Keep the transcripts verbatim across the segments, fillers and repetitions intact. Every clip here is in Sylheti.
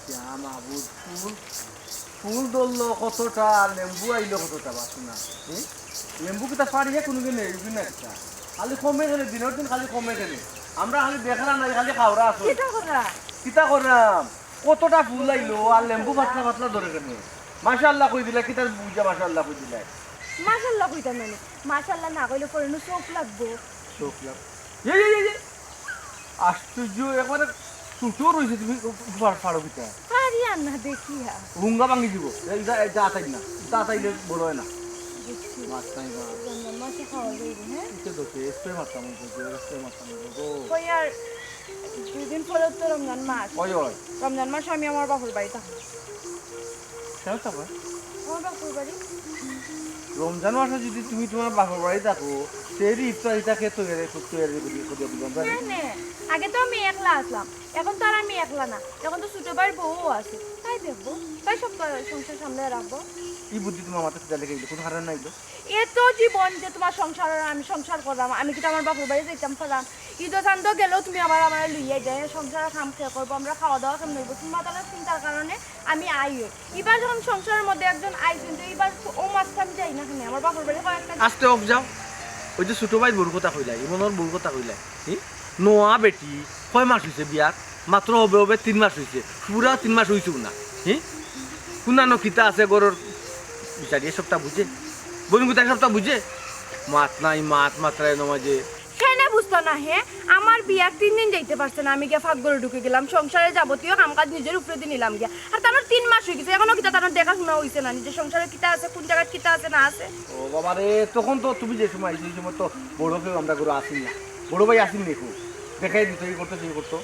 ইয়া মাবুদ, ফুল, ফুল ধরলো কতটা, আর লেম্বু আইলো কতটা, বাসু না। হুম? লেম্বু কিতা ফাড়িয়া কুনুদিন নেই, বুঝি না কিতা? খালি কমে গেলে, দিনর দিন খালি কমে গেলে। আমরা খালি দেখরা নাই, খালি খাওরা আছে। কিতা কররা? কিতা কররাম? কতটা ফুল আইলো, আর লেম্বু পাতলা পাতলা ধরে কেনে? মাশাআল্লাহ কই দিলা, কিতা বুঝা মাশাআল্লাহ কই দিলা? মাশাআল্লাহ কইতাম মানে, মাশাআল্লাহ না কইলে পরে নু চোখ লাগবো। চোখ লাগ-, এই, এই, এই, এই। আশ্চর্য, একবারে ছোট রইছে, তুমি ফা-, ফাড়ো কিতা? পারি আর না, দেখি আর। হুঙ্গা ভাঙি দিব। এই যা, এই যা আতাই না। যা আতাইলে বড় হয় না। বুঝছি। মাছ নাই, মাছ। রমজান মাসে খাওয়া যাইব, হ্যাঁ? এটা তো কি? স্প্রে মারতাম, ওই যে স্প্রে মারতাম, ওই যে গো। কই আর দুই দিন পরে তো রমজান মাস। ওই, ওই। রমজান মাসে আমি আমার বাপের বাড়ি থাকবো। কেন থাকবে? আমার বাপের বাড়ি। রমজান মাসে যদি তুমি তোমার বাপের বাড়ি থাকো, সেই ইফতারিটা কে তৈরি, তৈরি করি, করি দিলাম, জানি? না, না। আগে তো আমি একলা আসলাম, এখন তো আর আমি একলা না, এখন তো ছোট ভাইয়ের বউও আছে, তাই দেখবো, তাই সব তো সংসার সামলে রাখবো। এই বুদ্ধি তোমার মাথায় কিতা লেগে গেলো? কোনো কারণ নাই তো? এত জীবন যে তোমার সংসার আর আমি সংসার করলাম, আমি কিতা আমার বাপের বাড়ি যাইতাম পারলাম? ঈদো চান্দো গেলেও তুমি আবার আমার লইয়া যায়, সংসারের কাম কে করবো, আমরা খাওয়া দাওয়া কেমন হইব? তোমার তাহলে চিন্তার কারণে আমি আই হই। এবার যখন সংসারের মধ্যে একজন আইছেন, তো এবার ও মাঝখানে যাই না কেনে? আমার বাপের বাড়ি কয়েকটা আস্তে অফ যাও। ওই যে ছোট ভাই বউর কথা কইলাই, ইমনর বউর কথা কইলাই, হি? নোয়া বেটি, কয় মাস হইছে বিয়ার? মাত্র হবে হবে তিন মাস হইছে, পুরা তিন মাস হইছেও না, হি? কুনানো কিতা আছে ঘরর বিচারিয়ে সবটা বুঝে, বইন গুতায় সবটা বুঝে, মাত নাই, মাত মাত্রায় নমাজে। কেনে বুঝতো না হে? আমার বিয়ার তিন দিন যাইতে পারছে না, আমি গিয়া ফাঁক ঘরে ঢুকে গেলাম, সংসারে যাবতীয় কাম কাজ নিজের উপরে দিয়ে নিলাম গিয়া। আর তার তিন মাস হয়ে গেছে, এখনো কিতা তার দেখাশোনা হইছে না, নিজের সংসারে কিতা আছে, কোন জায়গায় কিতা আছে না আছে। ও বাবা রে, তখন তো তুমি যে সময় আইছো, ওই সময় তো বড় কেউ আমরা ঘরে আসি না, বড় ভাই আসি নি, দেখাই দিত, এই করতো, সেই করতো।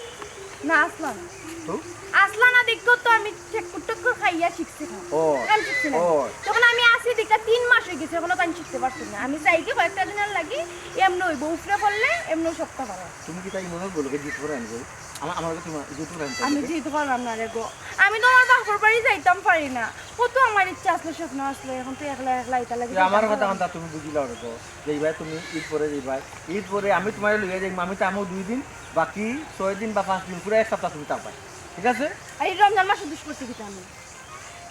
না, আসলা না। তো? আসলা না দেখো তো, আমি ঠেক্কুর ঠেক্কুর খাইয়া শিখছি না। ও। কাম শিখছি না। ও। তখন আমি আসি দেখা তিন মাস হয়ে গেছে, এখনো কাম শিখতে পারছি না। আমি চাই কি কয়েকটা দিনের লাগি এমনি হইব, উপরে পড়লে এমনি সবটা পারা। তুমি কিতা ইমনর বউরে জিদ করে আনবো? আমা-, আমার কাছে তোমার জিদ করে আনতে আমি হবে। জিদ করলাম না রে গো। আমি তো আমার বাপর বাড়ি যাইতাম পারি না। কত আমার ইচ্ছা আসলো, স্বপ্ন আসলো, এখন তো একলা একলা এটা লাগে এ, আমার চিন্তা কথা করলাম। কান্তা তুমি বুঝিলাও রে গো। যাইবায় তুমি ঈদ পরে যাইবায়। ঈদ পরে আমি তোমারে লইয়া যাইমু, আমি থাকমু দুই দিন, বাকি ছয় দিন বা পাঁচ দিন, পুরা এক সপ্তাহ তুমি থাকবায়। ঠিক আছে? আর এই রমজান মাসে দুষ করছি কিতা আমি?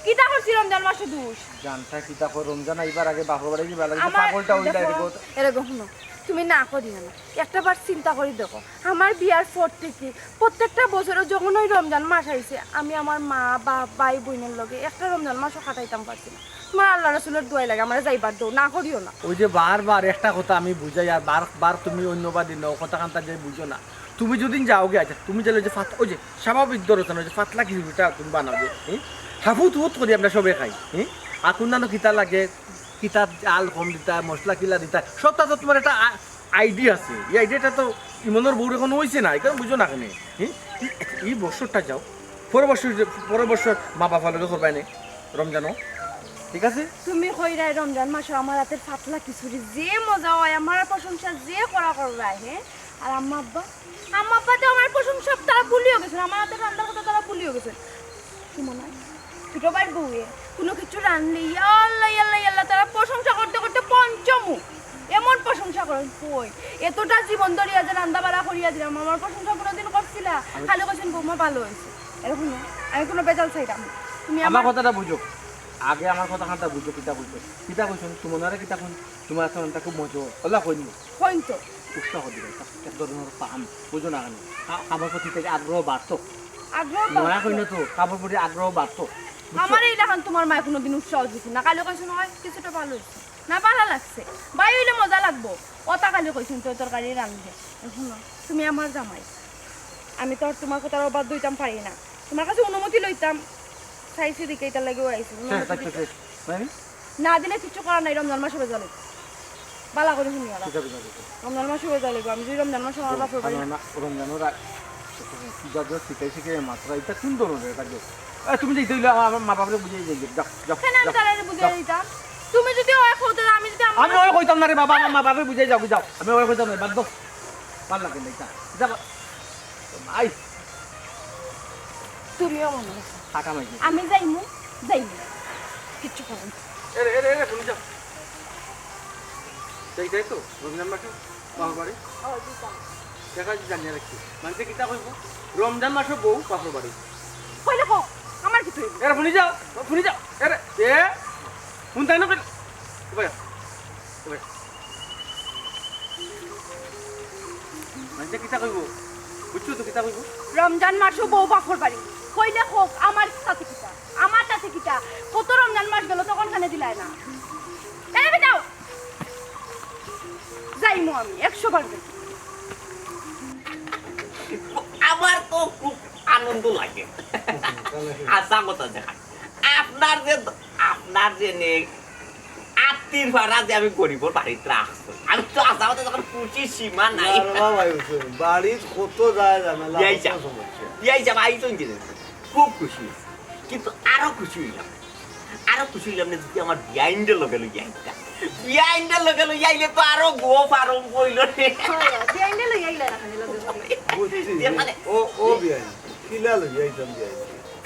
কিতা করছি রমজান মাসে দুষ? জানতা কিতা কর, রমজান আইবার আগে বাপর বাড়ি যাইবার লাগি আমার, পাগলটা হইলা দেখো, এদিকে। এরে গো, হুনো, তুমি না করিও না। একটা বার চিন্তা করি দেখো, আমার বিয়ার পর থেকে প্রত্যেকটা বছরে যখন ওই রমজান মাস আইছে, আমি আমার মা, বাপ, ভাই, বইনের লগে একটা রমজান মাসও কাটাইতাম পারছি না। তোমার আল্লাহ রসুলের দোয়াই লাগে, আমারে যাইবার দেও, না করিও না। ওই যে বারবার একটা কথা আমি বুঝাই, আর বার বার তুমি অন্যবাদী নও, কথা কান্তা যে বুঝো না। তুমি যদি যাওগি, আচ্ছা, তুমি গেলে যে ফাত-, ওই যে স্বাভাবিক ধরো না, ওই যে পাতলা খিচুড়িটা তুমি বানাও যে, হুম? হাফুত হুত করি আমরা সবে খাই, হুম? আর কোন দানো কিতা লাগে, কিতা আল কম দিতা, মশলা কিলা দিতা, সবটা তো তোমার একটা আ-, আইডিয়া আছে। এই আইডিয়াটা তো ইমনর বউর এখনো হইছে না, এখন বুঝো না কেনে, হুম? এই, এই বছরটা যাও, পরের বছর, পরের বছর মা বাবার লগে করবায় নে, রমজানও, ঠিক আছে? তুমি কইরায় রমজান মাসে আমার হাতের পাতলা খিচুড়ি যে মজা হয়, আমার প্রশংসা যে করা করবায়, হ্যাঁ? আর আম্মা আব্বা, আম্মা আব্বা তো আমার প্রশংসা তারা ভুলিও গেছেন, আমার হাতের রান্নার কথা তারা ভুলিও গেছেন। কি মনে হয়? ছোট ভাইর বউয়ে কোনো কিছু রানলে, ইয়াল্লা, ইয়াল্লা, ইয়াল্লা, তারা প্রশংসা করতে করতে পঞ্চমুখ। এমন প্রশংসা করেন, কই, এতটা জীবন ধরিয়া যে রান্দা বাড়া করিয়া দিলাম, আমার প্রশংসা কোনোদিন করছিলা? আমি খালি কইছেন, "বৌমা ভালো হয়েছে।" এরকম না, আমি কোনো বেজাল চাইতাম না। তুমি আমার আমার কথাটা বুঝো, আগে আমার কথা খানটা বুঝো, কিতা কইছো, কিতা কইছো, সুমনারে কিতা কইন, তোমার এখন এটা খুব মজা হয়, ওলা কইনি। কইন তো। উৎসাহ দিবে, এক ধরনের পাম, বুঝো না কেন? কা-, কাপড় প্রতি থেকে আগ্রহ বাড়তো। আগ্রহ নয়া বাড়তো। কইন তো, কাপড় প্রতি আগ্রহ বাড়তো। বুঝছো? আমার এই লাখান তোমার মায় কোনোদিন উৎসাহ দিছে না, খালি কইছো, "নয়, কিছুটা ভালো হয়েছে।" না, ভালা লাগছে। ভাই হইলে মজা লাগবো। ওটা খালি কইছেন তো তরকারি রান্ধে। হুনো, তুমি আমার জামাই। আমি তো আর তোমার কথার অবাধ্য হইতাম পারি না। তোমার কাছে অনুমতি লইতাম। চাইছি দিকে এটার লাগিও আইছি। হ্যাঁ, অনুমতি থাকতে দিতে। শেষ। মানে? না দিলে কিচ্ছু করার নাই, রমজান মাসে বেজা লইব। বালা করে শুনি ওরা। ঠিক আছে, ঠিক আছে। রমজান মাসে বেজা লইব। আমি যদি রমজান মাসে আমার ও, বাপের বাড়ি আমি না, রমজানও রা-, যা যা শিখাই শিখাই মাত্রা, এটা কোন ধরনের এটা কি? এ, তুমি যে এটা হইলে আমার, আমার মা বাপরে বুঝিয়ে দিয়ে যাও, যাও, কেন আমি যাও, তারা বুঝিয়ে যাও। দিতাম? তুমি যদি ওই কও, তাহলে আমি যদি আমার আমি ওই কইতাম না রে বাবা, আমার মা বাপরে বুঝিয়ে যাও, যাও। আমি ওই কইতাম না, বাদ দাও। ভালো লাগে না এটা। যাও। ভাই। তুমিও মনে রাখো। টাকা নাই। আমি যাইমু, যাইমু। কিচ্ছু করার নাই। এরে, এরে, এরে, তুমি যাও। যাই, যাই তো, রমজান মাসে বাপর বাড়ি। ও, জি, যাও। দেখা যাচ্ছে জানিয়ে রাখছি। মানুষে কিতা কইব? রমজান মাসে বউ বাপর বাড়ি। কইলে কও। এরে, হুনি যাও, হুনি যাও। এরে, এ, হুনতায় না কইলে। ওবায়, ওবায়। মানষে কিতা কইবো? বুঝছো তো কিতা কইবো? রমজান মাসো বউ বাপর বাড়ি। কইলে কউক, আমার তাতে কিতা? আমার তাতে কিতা? কত রমজান মাস গেল, তখন কানে দিলায় না। এরে, বেটাও। যাইমু আমি, একশো বার যাইমু। আমার তো খুব আনন্দ লাগে। হাছা কথা যেখান। আপনার যে, আপনার যে নে-, আত্তির ভাড়া যে আমি গরিবর বাড়িত রাখছি, আমি তো হাছা কথা যখন খুশি সীমা নাই। না রে বাবা, বাড়িত কত যায় ঝামেলা, বিয়াই কত সাব, সমস্যা। বিয়াই সাব আইছইন যে, খুব খুশি অইছি। কিন্তু আরো খুশি অইলাম, আরো খুশি অইলাম না যদি আমার বিয়াইনরে লগে লইয়া আইতা। বিয়াইনরে লগে লইয়া আইলে তো আরো গফ আরম্ভ অইলো রে। হয়, বিয়াইনরে লইয়া আইলা না, খালি লগে লগে। বুঝছি। বিয়াই মানে ও, ও বিয়াইন, কিলা লইয়া আইতাম বিয়াইন?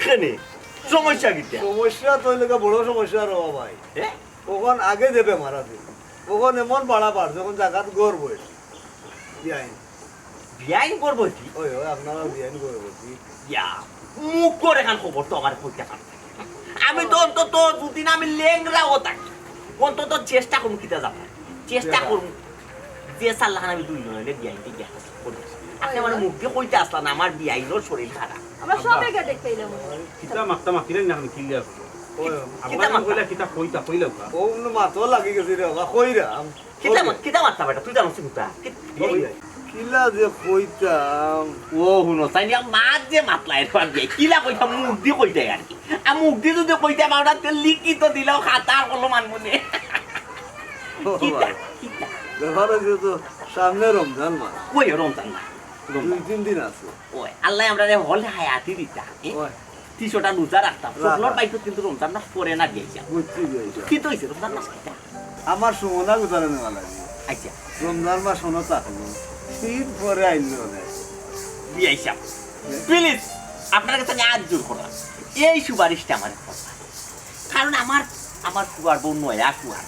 কেনে? সমস্যা কিতা? সমস্যা তো অইলো গিয়া বড় সমস্যা রে বাবা ভাই। হ্যাঁ? অখন আগে যে বেমার আছিল, অখন এমন বাড়া বাড়ছে, অখন জাগাত গড় বইছে। বিয়াইন। বিয়াইন গর্ভবতী? ওই, ওই, আপনার বিয়াইন গর্ভবতী। ইয়া, মুখ করে খান খবর তো আমার কইতে পারো। আমি তো অন্তত দুদিন আমি লেংড়াও থাকি। অন্তত চেষ্টা করমু কিতা যাবার। চেষ্টা করমু। যে সাল্লাহান আমি দুই নয়নে বিয়াইনকে গিয়া করি। আপনি আমার মুখ দিয়ে কইতে আসলা না, আমার বিয়াইনর শরীর খারাপ। আমরা সবে গিয়া দেখতে এলাম। কিতা মাত্তা মাতিলেন না, আমি clear করবো। ওই, কিতা মাত্তা? কইলা, কিতা কইতা, কইলা ওটা। ও, অন্য মাতও লাগি গেছে রে বাবা, কইরা। কিতা মা-, কিতা মাত্তা বেটা? তুই জানোস কিতা? কি-, কি-, কিলা যে কইতাম। ও হুনো, তাই নিয়া মাত যে মাতলা এরপর দিয়ে। কিলা কইতাম? মুখ দি কইতায় আর কি। আর মুখ দি যদি কইতাম, আমরা তো লিখিত দিলাম, খাতা আর কলম আনবো নে। ও কিতা? ভাই। কিতা? ব্যাপার হইছে তো সামনে রমজান মাস। কই রমজান মাস? দুই তিন দিন আছে। ওই, আল্লাহ আমরারে হল হায়াতি দিতা, এ? ওই। তিরিশটা রোজা রাখতাম। রাখা। শুকনোর বাইতো কিন্তু রমজান মাস পরে না দিয়েছে। বুঝছি, বুঝছি। কি তো হইছে? রমজান মাস কিতা? আমার সুমনা গুজারে নেওয়া লাগে। আচ্ছা। রমজান মাস হনো থাকলো। ঈদ পরে আইলো রে। বিয়াই সাহেব, please, আপনার কাছে আমি আত জোর করলাম। এই সুপারিশটা আমার করবা। কারণ আমার, আমার ফুয়ার বউ নয়া ফুয়ার।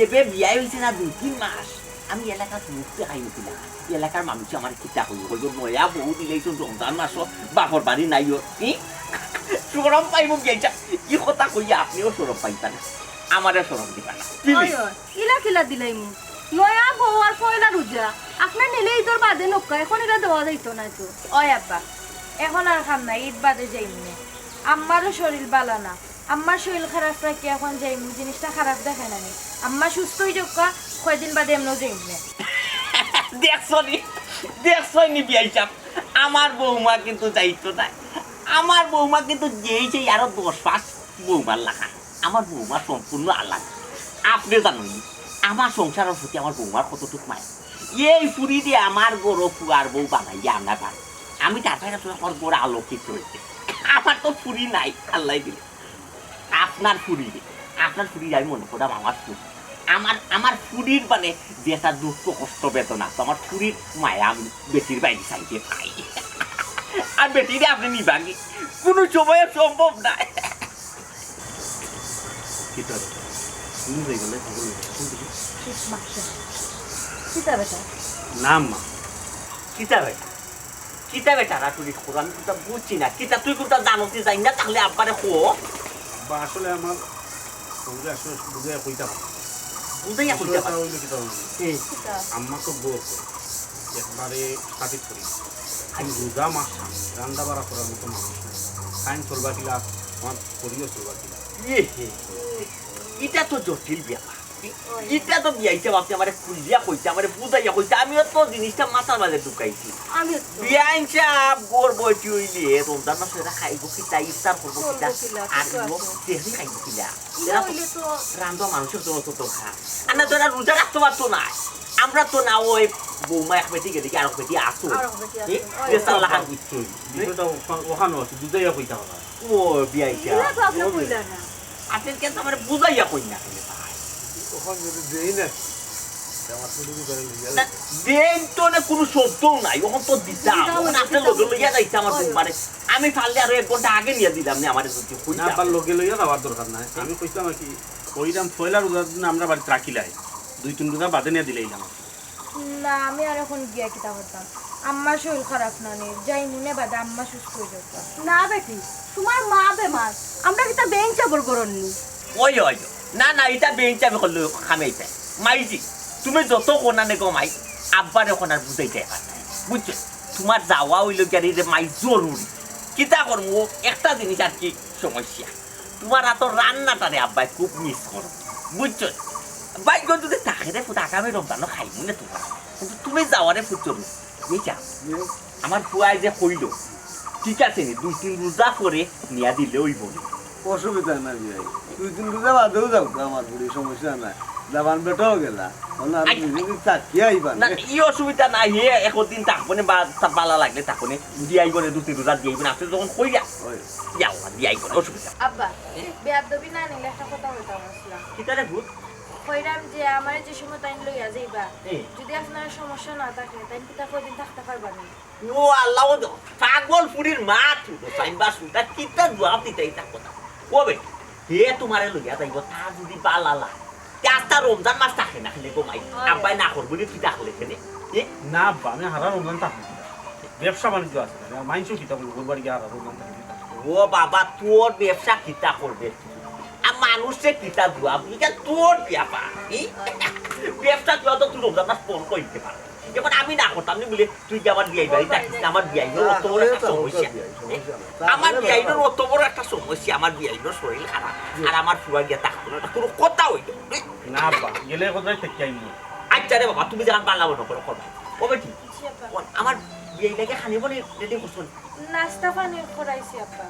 এবে বিয়া হইছে না দুই তিন মাস, আমি এলাকাত মুখ দেখাই নিছি না। এলাকার মানুষ আমার কিতা কইব, কইব, "নয়া বউ দিলেই তো রমজান মাস, বাপর বাড়ি নাই ওর।" ই? শরম পাইব গেছা। ই কথা কইয়া আপনিও শরম পাইবা না, আমারে শরম দিবা না। Please। ওই, ওই, ইলা কিলা দিলাই মুখ? নয়া বউ আর পয়লা রোজা। আপনার নিলে ঈদর বাদে নক্কা, এখন ইলা দেওয়া যাইতো না তো। ওই আব্বা, এখন আর কাম নাই, ঈদ বাদে যাইমু নে। আম্মারও শরীর বালা না। আম্মার শরীর খারাপ রাখি এখন যাইমু, জিনিসটা খারাপ দেখে না নি? আম্মা সুস্থ হই যাউক্কা, কয়দিন বাদে এমনেও যাইমু নে। দেখছো নি? দেখছো নি বিয়াই সাহেব? আমার বৌমা কিন্তু যাইতো না। আমার বৌমা কিন্তু যেই সেই আরো দশ পাঁচ বৌমার লাখান। আমার বৌমা সম্পূর্ণ আলাদা। আপনি জানেন নি, আমার সংসারের প্রতি আমার বৌমার কতটুক মায়া। এই ফুরি দিয়ে আমার গরো ফুয়ার বউ বানাইয়া আনা পারে। আমি তার কাছে আমার গরো আলোকিত হইতে। আমার তো ফুরি নাই, আল্লাহ দিলে। আপনার ফুরি রে, আপনার ফুরি আমি মনে করলাম আমার ফুরি। আমার, আমার ফুরির মানে যে একটা দুঃখ কষ্ট বেদনা, তো আমার ফুরির মায়া আমি বেটির বাইরে চাইতে পাই। আর বেটিরে আপনি নিবাগি, কোনো সময় সম্ভব না। কিতা বেটা? তুমি যাই বলে পাগল হয়ে গেছো। কোন দিকে? কিতা বেটা? না মা। কিতা বেটা? কিতা বেটা রাতুরি করো? আমি কোনটা বুঝছি না। কিতা তুই কোনটা জানোস নি, জানি না, তাহলে আব্বারে কো। আব্বা, আসলে আমার বউরে আসলে বুঝাইয়া কইতাম না। বুঝাইয়া কইতাম না। আসলে এটা হইলো কিতা জানো? হুম। কিতা? আম্মা তো গো একবারে সাথে করি। আমি রোজা মাস রান্না বাড়া করার মতো মানুষ না। খাইন চলবা কিলা, আমার করিও চলবা কিলা। ইয়ে হে। ইটা তো জটিল ব্যাপার। ইটা তো বিয়াই সাহেব আপনি আমারে খুলিয়া কইতা, আমারে বুঝাইয়া কইতা, আমিও তো জিনিসটা মাথার মাঝে ঢুকাইছি। আমিও তো। বিয়াই সাহেব গর্ভবতী হইলে রমজান মাসে এরা খাইব কিতা, ইফতার করব কিতা, চলবো কিলা, আর কিছু ইনো আছে। সেহরি খাইব কিলা। ইনো এরা তো হইলে তো রান্ধা মানুষের জন্য তো দরকার। আর না তো এরা রোজা রাখতে পারতো না। আমরা তো না ওই বৌমা এক বেটি গেলে কি আরো বেটি আসো। আরো বেটি আসো। এ, ওই। যে সাল্লাহ আর বুঝছো। বিষয়টা ওখান-, ওখানে আছে, বুঝাইয়া কইতা পারবা। ও, বিয়াই সাহেব। ইলা তো আপনি কইলা না। আপনি কেন আমারে বুঝাইয়া কই না কেন ভাই? ওখান যদি দেই না, আমার শুধু কি করে লইয়া না, দেই তো না, কোনো শব্দও নাই। ওখান তো দিতাম। দিতাম ওখান ওই আপনি দিতাম। লগে লইয়া যাইতে আমার ওই। বুধবারে। আমি পারলে আরো এক ঘন্টা আগে নিয়ে দিলাম না, আমারে যদি না, কইতা। আবার লগে লইয়া যাওয়ার দরকার নাই। আমি কইতাম আর কি, কইরাম পয়লা রোজার দিন আমরা বাড়িতে রাখিলাই। দুই তিন রোজা বাদে নিয়ে দিলাইলাম আর কি। না, আমি আর এখন গিয়া কিতা করতাম? আম্মার শরীর খারাপ না নি, যাইমুনে বাদে আম্মা সুস্থ অই যাউক্কা। না বেটি, তুমার মা বেমার, আমরা কিতা বেইনসাবর ঘরর নি? ওই, ওই, না, না, ইতা বেইনসাবি করলে কামে ইতা। মাইজি, তুমি যত কও না নে গো মাই, আব্বারে অখন আর বুঝাইতায় পারতায় না। বুঝছো? তুমার যাওয়া অইলো গিয়া রে মাই জরুরি। কিতা করমু, একটা জিনিস আর কি সমস্যা। তুমার আতর রান্নাটারে আব্বায় খুব miss করইন। বুঝছো? ভাইগ্য যুদি থাকে রে পুত, আগামী রমজানো খাইমুনে তুমার। কিন্তু তুমি যাওয়ারে পুত জরুরি। বুঝছো? আমার ফুয়ায় যে কইলো, ঠিক আছে নি, দুই তিন রোজা পরে নিয়া দিলে অইবো নি। অসুবিধা নাই ভাই, দুই তিন রোজা বাদেও যাউক্কা আমার ফুড়ি, সমস্যা নাই। জাপান বেটাও গেলা, অখন আর আই- দুই দিন থাকিয়া আইবা না, নে। ই অসুবিধা নাই, হে একদিন থাকবো নে বা তা বালা লাগলে থাকবো নে, দিয়াইবো নে, দুই তিন রোজা দিয়াইবো নে, আপনে যখন কইলা, ওই। ইয়াল্লা, দিয়াইবো নে, অসুবিধা নাই। আব্বা, বেয়াদবি না নিলে একটা কথা কইতাম আছলাম। কিতা রে পুত? কইরাম যে আমারে যে সময় তাইন লইয়া যাইবা, হুম। যুদি আপনার সমস্যা না থাকে, তাইন কিতা কয়দিন থাকতা পারবা নি? ও আল্লাহ, ও পাগল ফুড়ির মা তুই, হোসাইন বা সুলতান, কিতা জুয়াপ দিতায় ইতা কথা? ও বেটি, হে তুমারে লইয়া যাইবো, তার যুদি বালা লাগে, তে আস্তা রমজান মাস থাকে না কেনে গো মাই? ওই। আব্বায় না করবো নি, কিতা করলে কেনে? এ? না আব্বা, আমি হারা রমজান থাকমু না। ব্যবসা বাণিজ্য আছে না, আর মাইনষে কিতা কইবো, ঘর বাড়ি গিয়া হারা রমজান থাকি কিতা? ও বাবা, তোর ব্যবসা কিতা করবে তুই? আর মানুষে কিতা জুয়াপ, ইটা তোর ব্যাপার। ই? ব্যবসা জুয়াপ তো তুই রমজান মাস বন্ধ করিতে পারবে। এখন আমি না করতাম নি বুলে তুই কি আমার বিয়াই বাড়ি থাকিস না? আমার বিয়াইনর অত বড় একটা সমস্যা। আমার বিয়াইনর অত বড় একটা সমস্যা, আমার বিয়াইনর শরীর খারাপ। আর আমার ফুয়া গিয়া থাকতো না, ইটা কুনু কথা অইলো? না আব্বা, গেলে কোথায় থেকে আইমু? আচ্ছা রে বাবা, তুমি যখন পারলা মনে করো, করো। ও বেটি, জি আব্বা। ও, আমার বিয়াই লাগে খানি বলে রেডি করছো নি? নাস্তা পানি করাইছি আব্বা।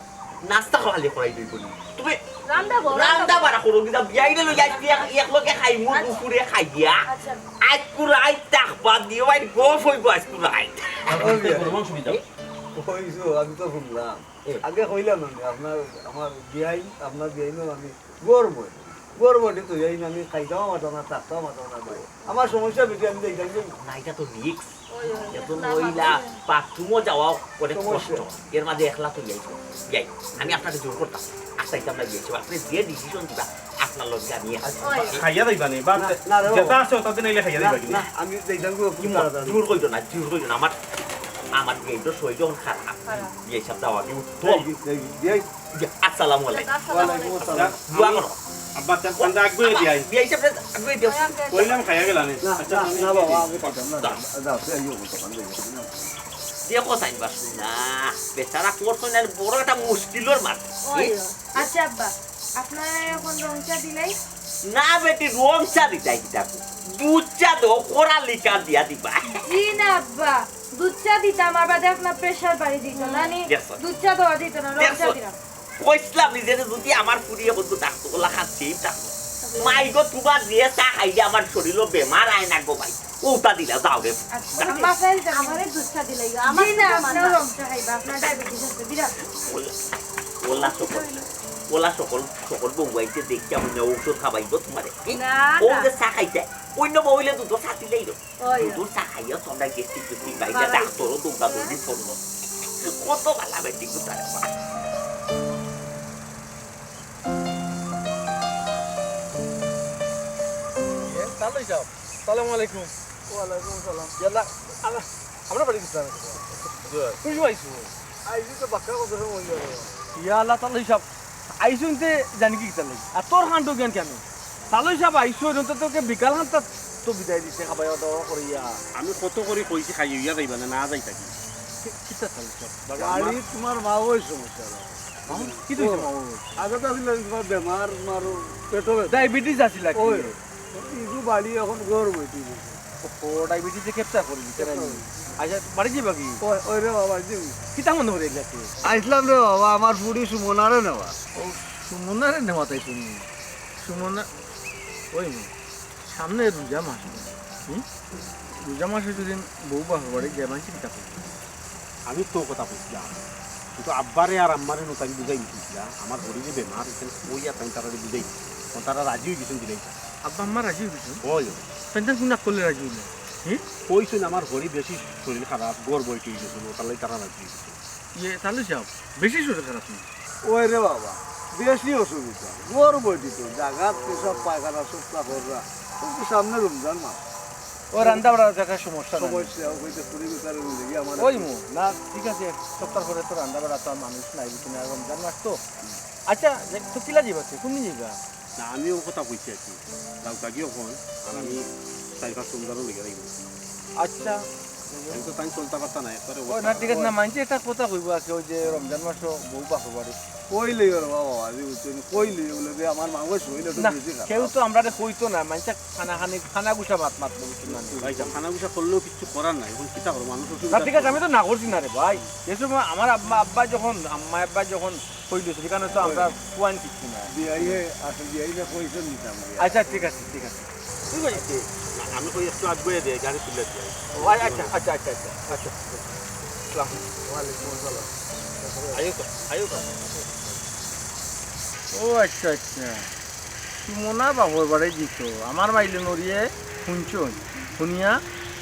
নাস্তা খালি করাই দিবো নি? তুমি রান্দা বড়া রান্দা বাড়া করো, কিন্তু বিয়াইরে লই আজকে এক, এক লগে খাইমু, আচ্ছা। দুপুরে খাইয়া। আচ্ছা। আইজকু রাইত থাকবা, দিও ভাই গফ অইবো আইজকু রাইত। আর বুঝতে পারো, মাংস দিতাম। কইছো, আমি তো শুনলাম। এ। আগে কইলাম আমি, আপনার, আমার বিয়াইন, আপনার বিয়াইনও আমি গর্ব, গর্ব দিত যাই আমি খাইতাম পারতাম না, থাকতাম পারতাম না ভাই। আমার সমস্যা বেশি, আমি যাইতাম যে না, ইটা তো risk। ওই, ওই, এত একলা মহিলা, বাথরুমও যাওয়া অনেক সমস্যা। কষ্ট। এর মাঝে একলা তো যাই, যাই। আমি আপনারে জোর করতাম, আস্তা ইটা আমরা গিয়েছি। আপনে যে decision দিবা, আপনার লগে আমি আছি। ওই। খাইয়া যাইবা নি, বা না, না রে বাবা। যেটা আছে, ওটাতে নাইলে খাইয়া না, যাইবা কি না, না? আমি যাইতাম গো, খুব ইমন, তাড়াতাড়ি। জোর কইরো না, জোর কইরো না। আমার, আমার বিয়াই তো শরীর যখন খারাপ, খারাপ। বিয়াই সাহেব দাওয়া দিব। এই, এই, এই, এই। আসসালামু আলাইকুম। ওয়ালাইকুম আসসালাম। দোয়া করো। আব্বা, চান পান্ডা আগুয়ে দিয়াই। বিয়াই সাহেব, আগুয়ে দিও। কইলাম খাইয়া গেলা নি। না, আচ্ছা, না, আমি না বাবা, আমি খাইতাম না। দাও। যাও, যাও, যাও, যাও, যাও, যাও। দেখো, সাইন বাস না। বেচারা করছো না, বড় একটা মুশকিলর মাঝে। ওই, আচ্ছা আব্বা, আপনারা এখন রং চা দিলাই? না বেটি, রং চা দিতাই কিতা? দুধ চা দেও, কড়া লিকার দিয়া দিবা। জি না আব্বা, দুধ চা দিতাম, আর বাদে আপনার pressure বাড়ি দিত না নি। Yes, sir। দুধ চা দেওয়া দিত না, রং চা দিলাম। কইছিলাম নিজেরে যদি আমার ফুড়িয়ে বলতো ডাকতো, ওলা খাচ্ছি ডাকতো। মাই গো, তোমার যে চা খাইলে আমার শরীরও বেমার আয় না গো ভাই। ওটা দিলা, যাও রে। আচ্ছা, আম্মা, ফেল যাও। আমারে দুধ চা দিলাই গো, আমার জি না, দুধ চা আপনার মানবা। রং চা খাইবা, আপনার diabetes আছে, বিরাট। ওলা, ওলা সকল, ওলা সকল, সকল বউ আইতে দেখিয়া মনে ঔষধ খাবাইবো তোমারে। এই, না, ও না। যে চা খাইতে, অন্য বউ অইলে দুধ চা দিলাই গো। ওই। দুধ চা খাইয়া তোমরা gastric ট্যাস্ট্রিক বাইরে বাড়াই। ডাক্তারও দৌড়া দৌড়ি করলো। কত ভালা বেটি কোথায় আমার। এ, তালই সাহেব, সালাম আলাইকুম। ওয়ালাইকুম আসসালাম। ইয়াল্লা, আল্লাহ, আমরা বাড়ি গেছিলাম। জি। কোন সময় আইছো? আইছি তো বাক্কা কত সময় হয়ে গেল। ইয়া আল্লাহ, তালই সাহেব, আইছো ইনতে জানি কি কিতা লাগি? আর তোর কাণ্ড জ্ঞান কেন? তালই সাহেব আইছো, ইনো তো তোকে বিকাল হান্তা তো বিদায় দিছে, খাবাইয়া দাওয়া করিয়া। আমি কত করি কইছি খাই হইয়া যাইবা না, না যাইতা কি? কি-, কিতা তালই সাহেব? বাবা, গাড়ি আমার তোমার মা ওই সমস্যা। হ্যাঁ? কি তো হইছে মা ওই? আগে তো আছিল তোমার বেমার, তোমার পেটও ব্যথা। Diabetes আছিল আর কি। ওই, ইগু বাড়ি এখন গরম হইতে গেছে। ও, diabetes এ capture করি দিছে। Capture করি। আচ্ছা, বাড়ি যাবা কি? ওই, ওই রে বাবা, বাড়ি যাবি। কিতা মনে করে এগুলা কি? আইসলাম রে বাবা, আমার ফুড়ি সুমনারে নেওয়া। ও, সুমনারে নেওয়া তাই শুনি। সুমনা, ওই মেয়ে, সামনে রোজা মাস। হুম? রোজা মাসে যদি বউ বাপর বাড়ি যায়, মানষে কিতা কইবো? আমি তো কথা কইছিলাম, কিন্তু আব্বারে আর আম্মারে নু তাই বুঝাই দিছিলাম, আমার শরীরে বেমার, এখানে কই আর তাই তারা বুঝাই দিছি। এখন তারা রাজি হয়ে গেছেন দিলাই। আব্বা আম্মা রাজি হয়ে গেছেন? ওই। তাই তার কোন করলে রাজি হইল? হুম? কইছেন আমার শরীর বেশি শরীর খারাপ, গর্ব হইতে হইতেছে, ওটালাই তারা রাজি হয়ে গেছে। ইয়ে, তাহলে যাও, বেশি শরীর খারাপ নি? ওই রে বাবা, বেশি অসুবিধা, গর্ব হইতে তো, জাগাত পেশাব পায়খানা সব কাপড়রা, কিন্তু সামনে রমজান মাস। ও রান্দা বাড়ার একটা সমস্যা নাই। সমস্যা, ওই যে পুরি বিচারে মিলে গিয়ে আমার ওই মু, না, ঠিক আছে, এক সপ্তাহ পরে তো রান্দা বাড়া তো আর মানুষ নাই, বুঝছি না, রমজান মাস তো। আচ্ছা, তো কিলা যাইবা তে? কোন দিন যাইবা? না, আমি ও কথা কইছি আর কি। যাও কাকি ওখান, আর আমি চার পাঁচ রমজানও লেগে যাইব। আচ্ছা। আমি তো তাই চলতে পারতাম না, একবারে ও না, ঠিক আছে, না, মানছি একটা কথা কইবো আর কি, ওই যে রমজান মাসও বউ বাপর বাড়ি। কইলেই ওর বাবা, আমি বুঝছি না, কইলেই বলে যে আমার মানুষ হইলে তো না, বেশি খারাপ। কেউ তো আমরারে কইতো না, মানছে খানা খানি, খানা গুছা মাত মাতবো, বুঝছো না? ভাই, খানা গুছা করলেও কিচ্ছু করার নাই, এখন কিতা করবো, মানুষ না, অসুবিধা ঠিক আছে, আমি তো না করছি না রে ভাই। যে সময় আমার আম্মা আব্বা যখন, আম্মা আব্বা যখন কইলো, সেখানে তো আমরা ওই। কুয়ান কিচ্ছু না। বিয়াইয়ে, আসলে বিয়াইয়ে পয়সা নিতাম। আচ্ছা, ঠিক আছে, ঠিক আছে। তুই ভাই, আচ্ছা, না, আমি কই একটু আগুয়ে দে, গাড়ি তুলে দে। ও, আচ্ছা, আচ্ছা, আচ্ছা, আচ্ছা, আচ্ছা, আচ্ছা। আসসালামু আলাইকুম। ওয়ালাইকুম আসসালাম। আইও তো, আইও তো। ও আচ্ছা, আচ্ছা। সুমনা বাপর বাড়ি দিত। আমার মাইলে নড়িয়ে হুনছইন। হুনিয়া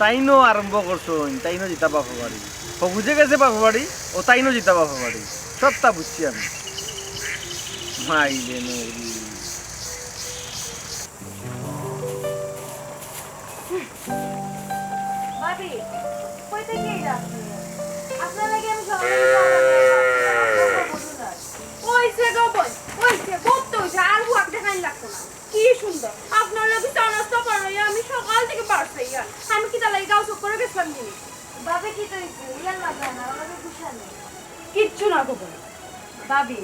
তাইনও আরম্ভ করছইন, তাইনও জিতা বাপর বাড়ি। ও বুঝে গেছে বাপর বাড়ি, ও তাইনও জিতা বাপর বাড়ি। সবটা বুঝছি আমি। মাইলে নড়ি। ভাবি, কই থাকি এই রাত নিয়ে? আপনার লাগি আমি সকালে চা বানাই রাখছি, আর কথা বলুন আর। ওই যে গো বই, ওই যে বউ তো ওই যে আর হুয়াক দেখাইন লাগতো না। কি সুন্দর। আপনার লাগি চা নাস্তা বানাইয়া আমি সকাল থাকি বাড়ছি আর। আমি কিতা লাগি গাও চুপ করে গেছিলাম জিনিস। ভাবি কি তো হইছে? ইয়ার মাঝে না, ওরা তো গুছা নেই। কিচ্ছু না গো বই। ভাবি,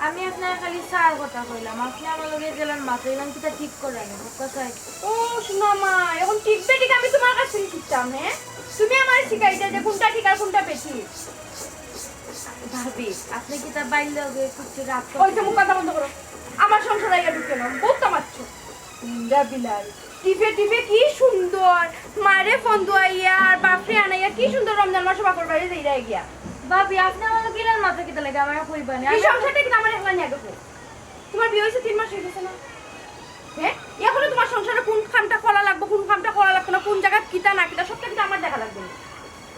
আমি আপনারে খালি চার কথা কইলাম, আপনে আমার লগে যেলান মাতইলান, কিতা ঠিক কররা নি, হক্কা চাই। ও, সোনা মা, এখন ঠিক বেঠিক আমি তুমার কাছ থাকি শিখতাম, হে? তুমি আমারে শিখাইতা যে কুনটা ঠিক আর কুনটা বেঠিক। ভাবি, আপনে কিতা বাইর লগে কিচ্ছু রাগ ওই যে মুখ কথা বন্ধ করো। আমার সংসারে আইয়া ঢুকতে না, বহুত মাতছো। ইন্দ্রা বিলাল। টিপে টিপে কি সুন্দর, মারে ফোন দুয়াইয়া আর বাপরে আনাইয়া কি সুন্দর রমজান মাসে বাপর বাড়ি যাইরা গিয়া। ভাবি, আপনে আমার লগে ইলান মাতরা কিতা লাগি? আমারে কইবা নি? এই সংসারটা কিতা আমার একলা নিয়া গেছে? তুমার বিয়া অইছে তিন মাস অই গেছে না? হে? এখনো তুমার সংসারে কুন কামটা করা লাগবো, কুন কামটা করা লাগবো না, কুন জাগাত কিতা না কিতা, সবটা কিতা আমার দেখা লাগবো না?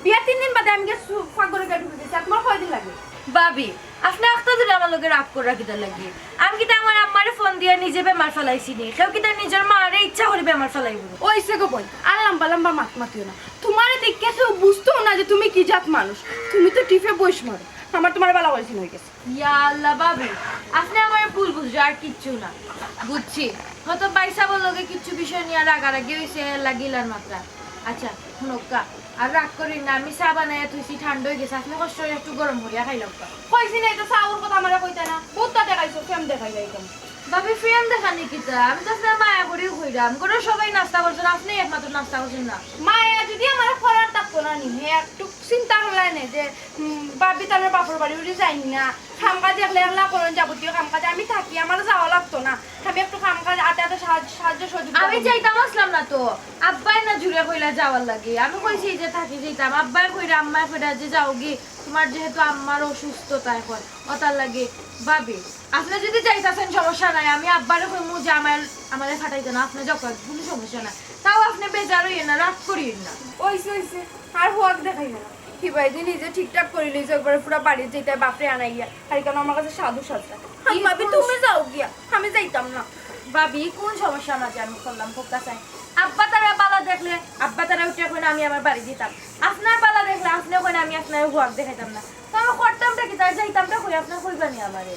বিয়ার তিন দিন বাদে আমি গিয়া সু-, ফাঁক ঘরে গিয়া ঢুকি গেছি, আর তুমার কয়দিন লাগে? ভাবি, আপনে আখতা দিন আমার লগে রাগ কররা কিতা লাগি? আমি কিতা আমার আম্মারে ফোন দিয়া নিজে বেমার ফালাইছি নি? কেউ কিতা নিজর মারে ইচ্ছা করি বেমার ফালাইবো নি? ওইছে গো বইন, আর লম্বা লম্বা মাত মাতিও না। তুমারে দেখিয়া কেউ বুঝতো না যে তুমি কি জাত মানুষ। তুমি তো টিপে বইস মারো। আমার তুমারে বালা করি চিনা অই গেছে। ইয়া আল্লাহ ভাবি, আপনে আমারে ভুল বুঝরা, আর কিচ্ছু না। বুঝছি, হয়তো ভাইসাবর লগে কিচ্ছু বিষয় নিয়া রাগারাগি অইছে, এর লাগি ইলান মাতরা। আচ্ছা, হুনউক্কা, আর রাগ করিন না, আমি চা বানাইয়া থইছি, ঠান্ডা অই গেছে, আপনে কষ্ট করি একটু গরম করিয়া খাইলাউক্কা। কইছি না, ইতা চাওর কথা আমারে কইতা না, বউত তা দেখাইছো, প্রেম দেখাইলাইতাম। ভাবি, প্রেম দেখানি কিতা? আমি তো আপনারে মায়া করিউ কইরাম, ঘরর সবাই নাস্তা করছইন, আপনেউ একমাত্র নাস্তা করছইন না। মায়া যুদি আমারে করার থাকতো না নি, হে একটু চিন্তা করলায় নে যে, উম, ভাবি তানর বাপর বাড়ি উড়ি যাইন না, কাম কাজ একলা একলা করইন, যাবতীয় কাম কাজ আমি থাকি, আমারে যাওয়া লাগতো না, আমি একটু কাম কাজ আতে আতে সাহায্য, সাহায্য সহযোগিতা আমি করতাম। যাইতাম আছলাম না তো, আব্বায় না জুরে কইলা যাওয়ার লাগি, আমি কইছি যে থাকি যাইতাম, আব্বায় কইরা আম্মায় কইরা যে যাওগি, তুমার যেহেতু আম্মার অসুস্থতা এখন, অতার লাগি। ভাবি, আপনে যুদি যাইতাছইন সমস্যা নাই, আমি আব্বারে কইমু যে আমায়, আমারে ফাটাইতা না, আপনে যাউক্কা, কুনু সমস্যা নাই। তাও আপনে বেজার অইয়েন না, রাগ করিয়েন না। ওইছে, ওইছে, আর হুয়াক দেখাইও না। কিবা ইদি নিজে ঠিকঠাক করি লইছে, একবারে পুরা বাড়িত যাইতায় বাপরে আনাইয়া। আর কেন আমার কাছে সাধু সাজরা। কি ভাবি, কস? তুমি যাও গিয়া, আমি যাইতাম না। ভাবি, কোন সমস্যার মাঝে আমি করলাম, কউক্কা চাই? আব্বা তারা বালা দেখলে, আব্বা তারা উঠিয়া কইন আমি আমার বাড়ি দিতাম। আপনার বালা দেখলে, আপনে কইন আমি আপনারে হুয়াক দেখাইতাম না। তো আমি করতামটা কিতা, যাইতামটা কই, আপনে কইবা নি আমারে?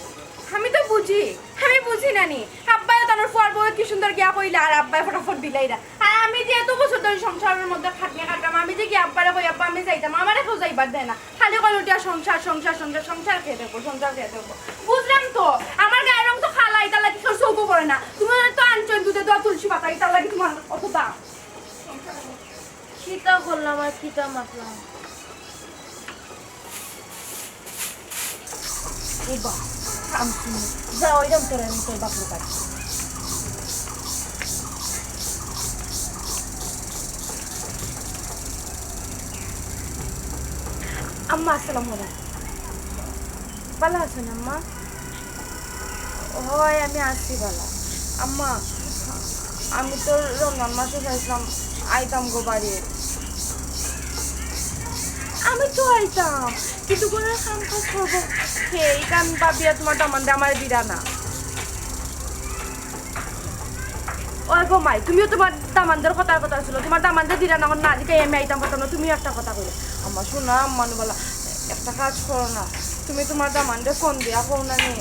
আমি তো বুঝি, আমি বুঝি না নি। আব্বায় তানর ফুয়ার বউরে কি সুন্দর গিয়া কইলা, আর আব্বায় ফটাফট দিলাইরা। আর আমি যে এত বছর ধরি সংসারর মধ্যে খাটনি কাটলাম, আমি যে গিয়া আব্বারে কই, "আব্বা, আমি যাইতাম," আমারে কেউ যাইবার দেয় না। খালি কয় উঠিয়া, "সংসার, সংসার, সংসার, সংসার খেয়ে দেখবো, সংসার খেয়ে দেখবো।" বুঝলাম তো, আমার গায়ের রং তো কালা, ইতার লাগি কেউ চোখও করে না। তুমার তো আনছইন দুধে ধোয়া তুলসী পাতা, ইতার লাগি তুমার অত দাম। কিতা করলাম আর কিতা মাতলাম? এ বা, কাম শুনে। যা, ওই রকম তোরা আমি তোর বাপের বাড়ি। আম্মা, আসসালামু আলাইকুম। ভালা আছইন, আম্মা? অয়, আমি আছি ভালা। আম্মা, আমি তো রমজান মাসে চাইছিলাম আইতাম গো বাড়ি। আমি তো আইতাম, কিন্তু ঘরর কাম কাজ করবো কে? ইটা আমি ভাবিয়া তুমার দামান্দে আমারে দিরা না। ওই গো মাই, তুমিও তুমার দামান্দর কথার কথা ছিল, তুমার দামান্দে দিরা না, না দিকে আমি আইতাম পারতাম না, তুমিও একটা কথা কইলে। আমার সোনা মানু বালা, একটা কাজ করো না, তুমি তুমার দামান্দরে ফোন দিয়া কও না নি,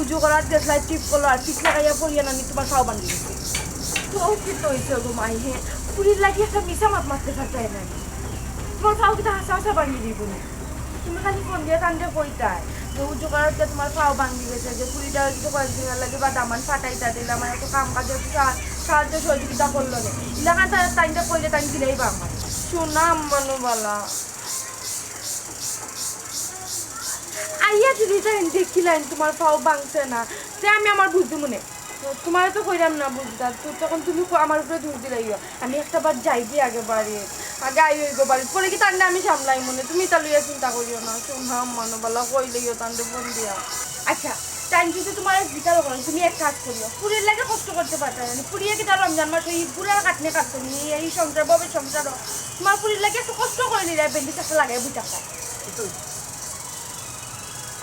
উজু করাত গেছলায় টিপ কলো আর পিছ লাগাইয়া পড়িয়া না নি তুমার পাও ভাঙ্গি গেছে। তো কিতা অইছে গো মাই, হে? ফুরির লাগি একটা মিছা মাত মাততে পারতায় না নি? তুমার পাও কিতা হাছা হাছা ভাঙ্গি দিবো নি? তুমি খালি ফোন দিয়া তানরে কইতায় যে উজু করাত গিয়া তুমার পাও ভাঙ্গি গেছে, যে ফুরিটা অইছে কয়েকদিনর লাগি বা দামান ফাটাইতা দিলে আমার এত কাম কাজে একটু সা-, সাহায্য সহযোগিতা করলো নে। ইলাখান তা-, তাইনরে কইলে তাইন দিলেই বা আমার। সোনা মানু বালা। আইয়া যদি তাইন দেখিলাইন তুমার পাও ভাঙছে না, তে আমি আমার বুঝ দিমু নে। তুমারে তো কইরাম না বুঝতাম, তো তখন তুমি কো-, আমার উপরে দোষ দিলাইও। আমি একটা বার যাই গিয়া আগে বাড়ি, আগে আই অইব বাড়ি, পরে কি তানরে আমি সামলাইমু নে, তুমি ইতা লইয়া চিন্তা করিও না। সোনা মানু বালা কইলাইও তানরে ফোন দিয়া। আচ্ছা, তাইন যদি তুমারে জিকার করেন, তুমি এক কাজ করিও, ফুরির লাগি কষ্ট করতে পারতায় না নি, ফুরিয়ে কিতা রমজান মাস অউ বুড়ার কাটনে কাটতো নি, এই সংসার, বউর সংসার, তুমার ফুরির লাগি একটু কষ্ট করিলাইলে, ব্যান্ডেজ একটা লাগাই বুঝা পায়।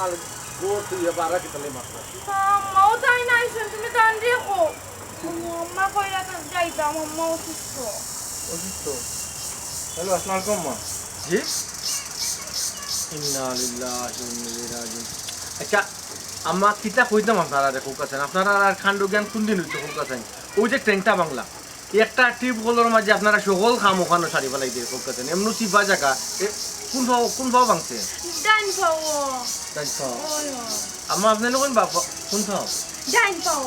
আর গো তুই এবার আর কিতা লাই মাতরা? আম্মা, ও তাইন আইছইন, তুমি তানরে কও। আম্মা কইরা তো যাইতাম, আম্মা অসুস্থ। অসুস্থ? হ্যালো, আসসালামু আলাইকুম আম্মা। জি? ইন্না লিল্লাহি ওয়া ইন্না ইলাইহি রাজিউন। আচ্ছা, আম্মা কিতা কইতাম আপনারারে কউক্কা চাইন? আপনারার আর কাণ্ড জ্ঞান কুন দিন অইতো কউক্কা চাইন? অউ যে ট্যাংকটা ভাংলা, একটা টিউব কলর মাঝে আপনারা সকল কাম অখানো সারি ফালাই দিরা কউক্কা চাইন। এমনে চিপা জাগা, এ, কুন পাও, কুন পাও ভাংছে? ডাইন পাও। ডাইন পাও? অয়, অয়। আম্মা, আপনে নু কুন বাপ, কুন পাও? ডাইন পাও।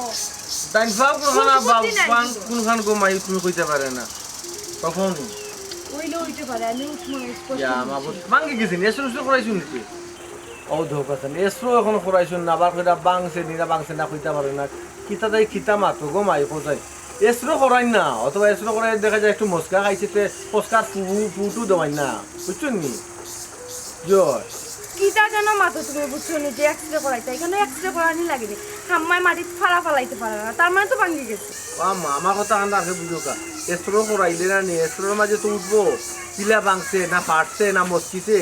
ডাইন পাও কুনখান, বুঝ-, বাপ, বুঝছি না বাং-, কিন্তু। কুনখান গো মাই তুমি কইতা পারো না। বাপ পাও নি? অইলে অইতে পারে, আমি উঠমু না, স্পষ্ট ইয়া, মা বুঝছি। বুঝ-, ভাঙ্গি গেছে নি, এসরো উসরো করাইছইন নি? অউ দেখউক্কা চাইন, এসরো অখনো করাইছইন না, আবার কইরা ভাংছে নি না ভাংছে না কইতা পারো না। কিতা তাই কিতা মাতো গো মাই কও চাইন। এসরো করাইন না, অথবা এসরো করাইয়া দেখা যায় একটু মস্কা খাইছে, তে মস্কার ফু-, ফুটু দেওয়াইন না, বুঝছইন নি? জয়। কিতা যেন মাতো তুমি, বুঝছো নি, যে এক্সরে করাইতা, ইখানো এক্সরে করানি লাগে নি। আম্মায় মাটিত ফাড়া ফালাইতে পারে না, তার মানে তো ভাঙ্গি গেছে। ও আম্মা, আমার কথাখান আগে বুঝউক্কা। এসরো করাইলে না নি, এসরোর মাঝে তো উঠবো, কিলা ভাংছে, না ফাটছে, না মচকিছে,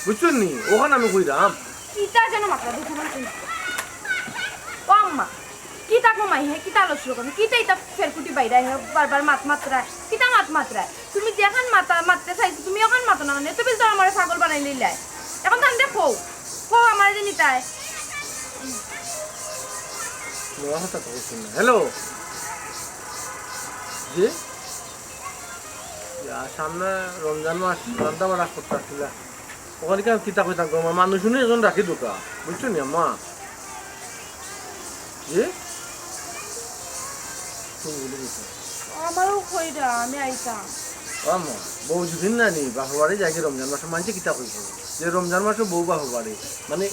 বুঝছইন নি? অখান আমি কইরাম। কিতা যেন মাতরা, দুঃখ মনে করি। ও আম্মা, কিতা গো মাই, হে, কিতা লসর করে? কিতা ইতা ফেরকুটি বাইরা, হে, বারবার মাত মাতরা। কিতা মাত মাতরা? তুমি যেখান মাতা, মাততে চাইছো, তুমি অখান মাতো না, মানে, তুমি তো আমারে পাগল বানাইলাইলায়। অখন তানরে কও, কও আমারে যে নিতায়। হ্যালো। জি? ইয়া, সামনে রমজান মাস, রান্দা বাড়া করতে আসছিলা। অখান কিতা কইতাম গো, মানুষ হুনি একজন রাখি দেউক্কা, বুঝছো নি আম্মা? জি? তুমি ভুলে গেছো। আমারেও কইরা, আমি আইতাম। ও আম্মা, বউ যদি না নি, বাপর বাড়ি যাইগি রমজান মাসে, মানষে কিতা কইবো? যে রমজান মাসে বউ বাপর বাড়ি, মানে,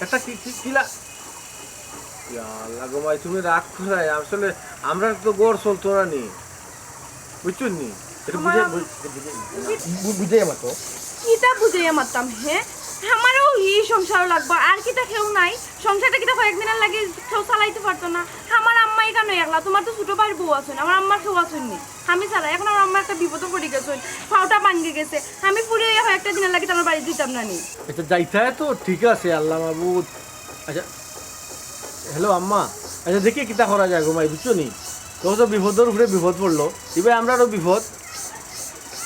একটা কি, কি, কিলা-, ইয়া আল্লাহ গো মাই, তুমি রাগ করায়, আসলে আমরার তো ঘর চলতো না নি। বুঝছইন নি? এটা আমার বুঝে, আম- বুঝ-, বুঝে, বু-, বুঝাইয়া মাতো। কিতা বুঝাইয়া মাততাম, হে? আমারও ই সংসারও লাগবো, আর কিতা কেউ নাই? সংসারটা কিতা কয়েকদিনর লাগি কেউ চালাইতে পারতো না? আমার আম্মা ইখানো একলা, তুমার তো ছোট ভাইর বউ আছইন, আমার আম্মার কেউ আছইন নি। আমি ছাড়া, অখন আমার আম্মা একটা বিপদো পড়ি গেছইন, পাওটা ভাঙ্গি গেছে, আমি ফুরি অইয়া কয়েকটা দিনর লাগি তানর বাড়ি যাইতাম না নি। আচ্ছা, যাইতায় তো ঠিক আছে, আল্লাহ মাবুদ। আচ্ছা, হ্যালো আম্মা, আচ্ছা দেখি কিতা করা যায় গো মাই, বুঝছো নি? তো তো বিপদর উপরে বিপদ পড়লো, ইবায় আমরারও বিপদ,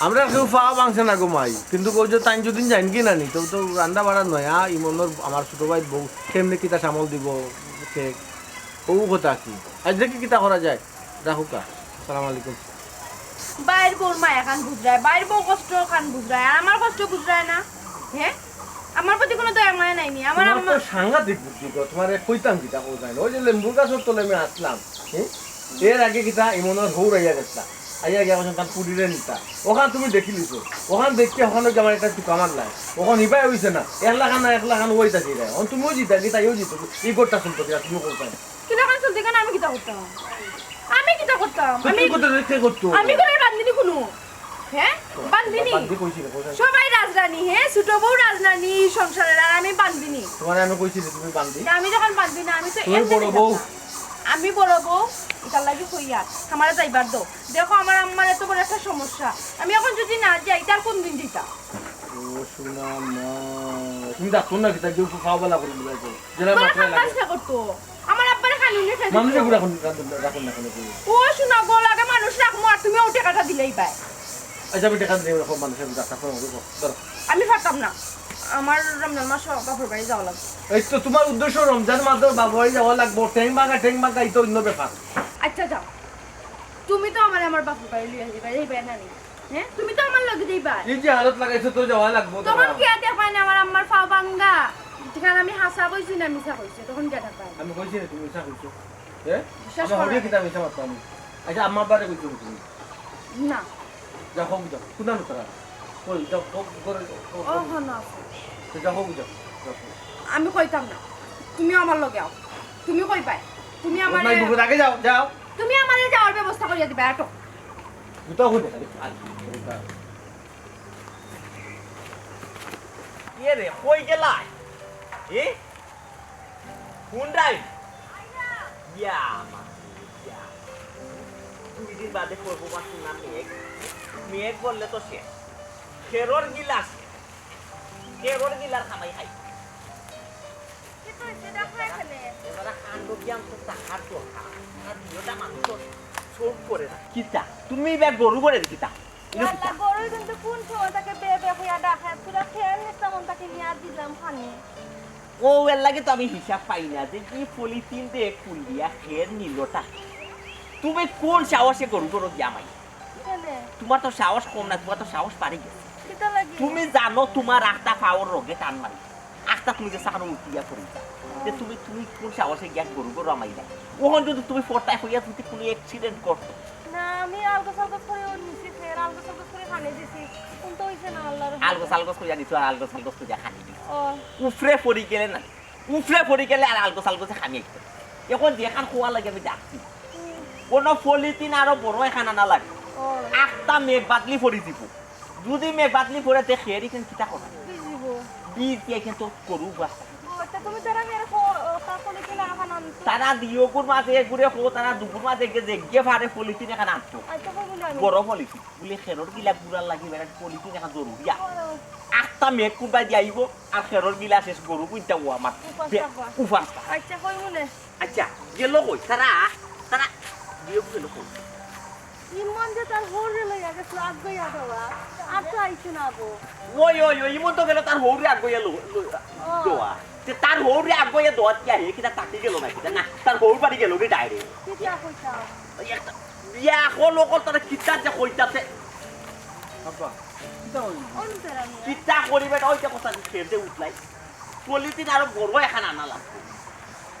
আমরার কেউ পাও ভাংছে না গো মাই, কিন্তু কও যে তাইন যদি যাইনগি না নি, তো, তো রান্দা বাড়া নয়া, ইমনর আমার ছোট ভাইর বউ, কেমনে কিতা সামাল দিবো, কে, অউ কথা কি? আচ্ছা দেখি কিতা করা যায়, রাখউক্কা, সালাম আলাইকুম। বাইর বউর মায়াখান বুঝরায়, বাইর বউ কষ্টখান বুঝরায়, আর আমার কষ্ট বুঝরায় না, হে? আমার প্রতি কুনু দয়া মায়া নাই নি, আমার তুমার আম্মা তো সাংঘাতিক বুদ্ধি গো, তুমারে কইতাম কিতা কও যায় না। অউ যে লেম্বুর গাছর তলে আমি আছলাম, হুম? এর আগে কিতা ইমনর হউর আইয়া গেছলা, আইয়া গিয়া কইছইন তান ফুরিরে নিতা, অখান তুমি দেখিলিছো, অখান দেখিয়া অখানো গিয়া আমার একটা টুকা মারলায়, অখন ইবায় অইছে না, একলাখান না একলাখান অইতা কিতা, অখন তুমিও জিতা কি তাইও জিতো, ই ঘরটা চলতো কিতা তুমি কও চাইন। কিলাখান চলতো কেনে, আমি কিতা করতাম? আমি কিতা করতাম? তো আমি, কি করতে, কে করতো? আমি ঘরর বান্দিনি কুনু? হে? বান্দিনি? বান্দি কইছি রে, কোথায়? সবাই রাজরানী, হে? ছোট বউ রাজরানী ই সংসারর, আর আমি বান্দিনি। তুমারে আমি কইছি যে তুমি বান্দি? না, আমি যখন বান্দি না, আমি তো তুমি এমনি বড় বউ। যাইতাম না। আমি বড় বউ, ইটার লাগি কইয়ার, আমারে যাইবার দেও। দেখো, আমার আম্মার এত বড় একটা সমস্যা, আমি অখন যদি না যাই, তে আর কুন দিন যাইতাম? ও সোনা মা, তুমি ডাক্তার না কিতা, কেউ খাওয়া বালা করে দিবে তো। জেলা বড় মাথায় কাম লাগে। কাজ কে করতো? আমার আব্বারে মানুষে ঘুরা কোন রাখুন না কেন তুমি? ও শোনা গো, লাগে মানুষ রাখমু আর তুমি ও টেকাটা দিলেই পায়। আচ্ছা, আমি টেকা দিয়ে রাখো, মানুষের রাখা কোনো হবে, ধরো। আমি পারতাম না, আমার রমজান মাস বাপর বাড়ি যাওয়া লাগবে। এই তো তোমার উদ্দেশ্য রমজান মাস বাপর বাড়ি যাওয়া লাগবো, ঠেং ভাঙা, ঠেং ভাঙা, এই তো অন্য ব্যাপার। আচ্ছা যাও, তুমি তো আমার আমার বাপর বাড়ি লইয়া যাইবা, এই বেনানি। হ্যাঁ, তুমি তো আমার লগে যাইবা। এই যে হালত লাগাইছো তো যাওয়া লাগবো, তখন দাঁড়াও। কি আর দেখবায় না আমার আম্মার পাও ভাঙ্গা? যেখানে আমি হাসা কইছি না মিছা কইছি, তখন কি আর দেখবায়? আমি কইছি না তুমি মিছা কইছো। হ্যাঁ? বিশ্বাস আমার করো হবে না। কিতা মিছা মারতাম আমি? আচ্ছা, আম্মা আব্বারে কইছো তুমি? না। যাও, হোক যাও। কোন আনো তারা? কই, যাও, হোক, করে, হোক, ও, হোক। হন আছে। তো যাও, হোক যাও, যাও। আমি কইতাম না। তুমিও আমার লগে আও। তুমি কইবায়। তুমি ও, আমারে নাই, বুকুত আগে যাও, যাও। তুমি আমারে যাওয়ার ব্যবস্থা করিয়া দিবা, আটো। জুতা কই রে? আর, জুতা। এ রে, কই গেলা? এ? কোন রাইড? ইয়া, মা, ইয়া। দুই দিন বাদে পড়বো বা শুনলাম মেঘ। মেঘ বললে তো শেষ। খেরর গিলা শেষ। খেরর গিলার খামাই খাই। কি তো হইছে? দেখো এখানে। এবারে কাণ্ড জ্ঞান তো তাহার দরকার। আর দুইটা মানুষ তো চোখ করে না। কিতা? তুমি ইবা গরু করে কিতা? ইনো কিতা? আল্লাহ, গরু কিন্তু কোন সময় তাকে বে বে কইয়া ডাকে? পুরা খেয়াল নিছিলাম, তাকে নিয়া দিলাম খানি। ও, এর লাগি তো আমি হিসাব পাই না যে কি পলিথিন দে কুন্দিয়া খের নিলটা। তুমি কোন সাহসে গরু গরু দিয়া মাই? কেনে? তোমার তো সাহস কম না, তোমার তো সাহস বাড়ি গেছে। কিতা লাগি? তুমি জানো তোমার আখতা পাওর রগে টান মারি। আখতা তুমি যে সাহানো উঠিয়া পড়ি যা। যে তুমি, তুমি কোন সাহসে গিয়া গরু গরু আমাইলা? ওখান যদি তুমি ফোরটায় হইয়া যদি কোনো অ্যাক্সিডেন্ট করতো। না, আমি আলগোছ আলগোছ করে ওর নিচে ফের আলগোছ আলগোছ করে খানি দিছি। কোন তো হইছে না আল্লাহর রহমতে। আলগোছ আলগোছ করিয়া নিছো আর আলগোছ আলগোছ করিয়া খানি দিছো। ও। উফরে পড়ি গেলে না, উফরে পড়ি গেলে আর আলগোছ আলগোছে খানি আইতো। এখন যেখান খোয়া লাগে আমি ডাকছি। হুম। কোনো পলিথিন আরো বড় এখান আনা লাগে। ও। আখতা মেঘ বাদলি পড়ি দিব। যদি মেঘ বাদলি পড়ে তে খেয়ারি কেন কিতা করা? ভিজিব। ভিজিয়া কিন্তু গরু বাস। ও, তে তুমি তারা মেরে খো-, ও, তা পলিথিন আখান আনতো। তারা দিও গুর মাঝে এগুরে খো, তারা দুপুর মাঝে এগে যে গিয়ে ফারে পলিথিন এখান আনতো। আচ্ছা, কই বলে আমি? বড় পলিথিন। বুলে খেরর গিলা গুড়ার লাগি বেড়া পলিথিন এখান জরুরি। ও। আখতা মেঘ কুনবায় দি আইব, আর খেরর গিলা শেষ গরু কুনটা ও আমার। উপাস বে-, থাকবা। উপাস থাকবা। আচ্ছা, কই মনে? আচ্ছা, গেল কই? তারা, তারা, বিয়োগ গেল কই? ইমন যে তার হৌরে লইয়া গেছিল, আগ গইয়া দেওয়া। আর তো আইছে না গো। ওই, ওই, ওই, ইমন তো গেল তার হৌরে আগ গইয়া লো-, লো-, ও। দেওয়া। তে তার হৌরে আগ গইয়া দেওয়া কি আহে? কিতা তাকে গেল না কিতা? না, তার হৌর বাড়ি গেল কি ডাইরেক্ট? কিতা কইতাম? ওই একটা বিয়া হল ওকল তারা কিতা যে কইতাছে। আব্বা, কিতা কইলি? অন্তরা মিয়া। কিতা করি বেটা, ওই যে কথা খেতে উঠলাই। পলিথিন আরো বড় এখান আনা লাগবে।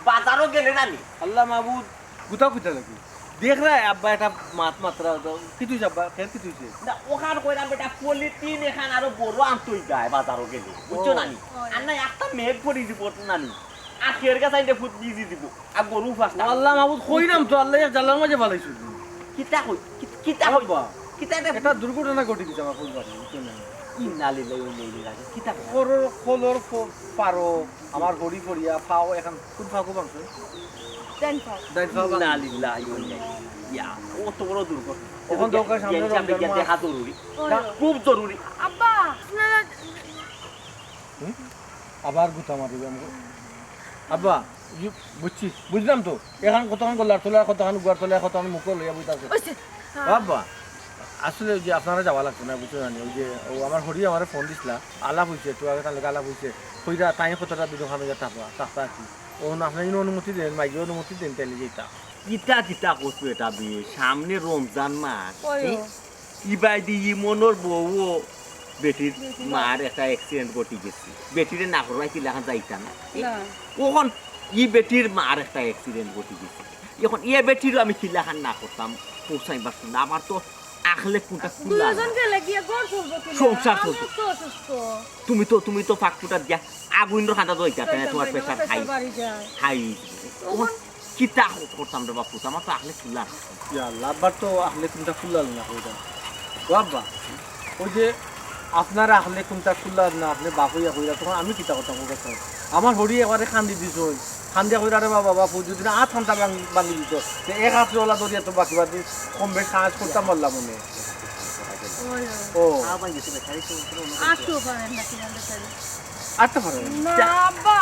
বাজারও গেলে না নি? আল্লাহ মাবুদ, গুতা কইতা লাগি। দেখ রে আব্বা, এটা মাত মাত্রা তো, কি তুই আব্বা, খের কি তুইছে? না, ওখান কইলাম বেটা, পলিথিন এখান আরো বড় আনতই যায় বাজারও গেলে, বুঝছো ও। না নি? আর না, একটা মেঘ পড়ি দিব না নি? আর খের গাছ আইলে ফুট দিয়ে দিব, আর গরু ফাঁস না। আল্লাহ মাবুদ, কইলাম তো, আল্লাহ এক জালার মাঝে বালাইছো। কিতা কই? কি-, কিতা কই? আব্বা, কিতা এটা? এটা দুর্ঘটনা ঘটি গেছে আমার পরিবারে, বুঝছো না? ইন্না লিল্লাহি ওয়া ইন্না ইলাইহি রাজিউন। কিতা কই? খরর, খলর ফ-, পারো, আমার হরি ফরিয়া, ফাও এখান কোন ফাঁকো ভাঙছে? ডাইন ফাঁক। ডাইন ফাঁক ভাঙছে। ইন্না লিল্লাহি ওয়া ইন্না ইলাইহি। ইয়া, অত বড় দুর্ঘটনা। ওখান তো ওকে সামনে গিয়া রমজান মাস। দেখা জরুরি। ওই। খুব জরুরি। আব্বা, আপনারা হুম? আবার গুতা মারিবে আমাকে। আব্বা, ই, বুঝছি, বুঝলাম তো। এখান কতক্ষণ গলার তলে, কতক্ষণ গুয়ার তলে, কতক্ষণ মুখো লইয়া বইতা আছে। ওইছে। হ্যাঁ। আব্বা, আসলে ওই যে আপনারা যাওয়া লাগতো না, বুঝছো জানি? ওই যে ও আমার হরি আমারে ফোন দিছিলা, আলাপ হইছে, একটু আগে তার লগে আলাপ হইছে। কইরা তাই কতটা বিদুখান হইয়া থাকবা, থাকতা আর কি। ও না, আপনি ইনো অনুমতি দেন, মাইকে অনুমতি দেন, তাইলে যেতা। কিতা কিতা করছো এটা বিয়ে? সামনে রমজান মাস। ওই হুম? ও। ইবায়দি ইমনর বউও বেটির বেটির মার একটা অ্যাক্সিডেন্ট ঘটি গেছে। বেটিরে না করবাই কিলাখান যাইতা না। এ, না। ওখান ই বেটির মার একটা অ্যাক্সিডেন্ট ঘটি গেছে। এখন এ বেটিরও আমি কিলাখান না করতাম, পৌঁছাই পারছি না। আমার তো আখলে কোনটা খুলা দুইজন না। গেলে গিয়ে ঘর চলবো কিনা? সংসার আমি চলবো। তো অসুস্থ। তুমি তো, তুমি তো ফাঁক ফুটা দিয়া আগুইনর খান্দা দইতা, তাই না? যাইতাম তোমার তাই না, প্রেশার প্রেশার হাই। বাড়ি যায়। হাই। তখন ওখান কিতা করতাম রে বাপু, আমার তো আখলে খুলা না। ইয়া আল্লাহ, আব্বার তো আখলে কোনটা খুলা না কইরা। ও আব্বা, ওই যে আপনার আখলে কোনটা খুলা না, আপনি বাপ হইয়া কইরা, তখন আমি কিতা করতাম, ও কথা? আমার হরি একবারে কান্দি দিছইন, কান্দিয়া কইরা, "রে বাবা, বাপু, যদি না আধ ঘন্টা ভাঙি, ভাঙি দিত, তে এক হাত ওলা ধরিয়া তো বাকি বাদ দি কম বেশ সাহায্য করতাম পারলাম মনে।" ওই, ওই। ও। আবার গেছে বেচারি, তো কোনো আর কেউ পারেন না, কিনা বেচারি? আর তো পারেন না। না, আব্বা,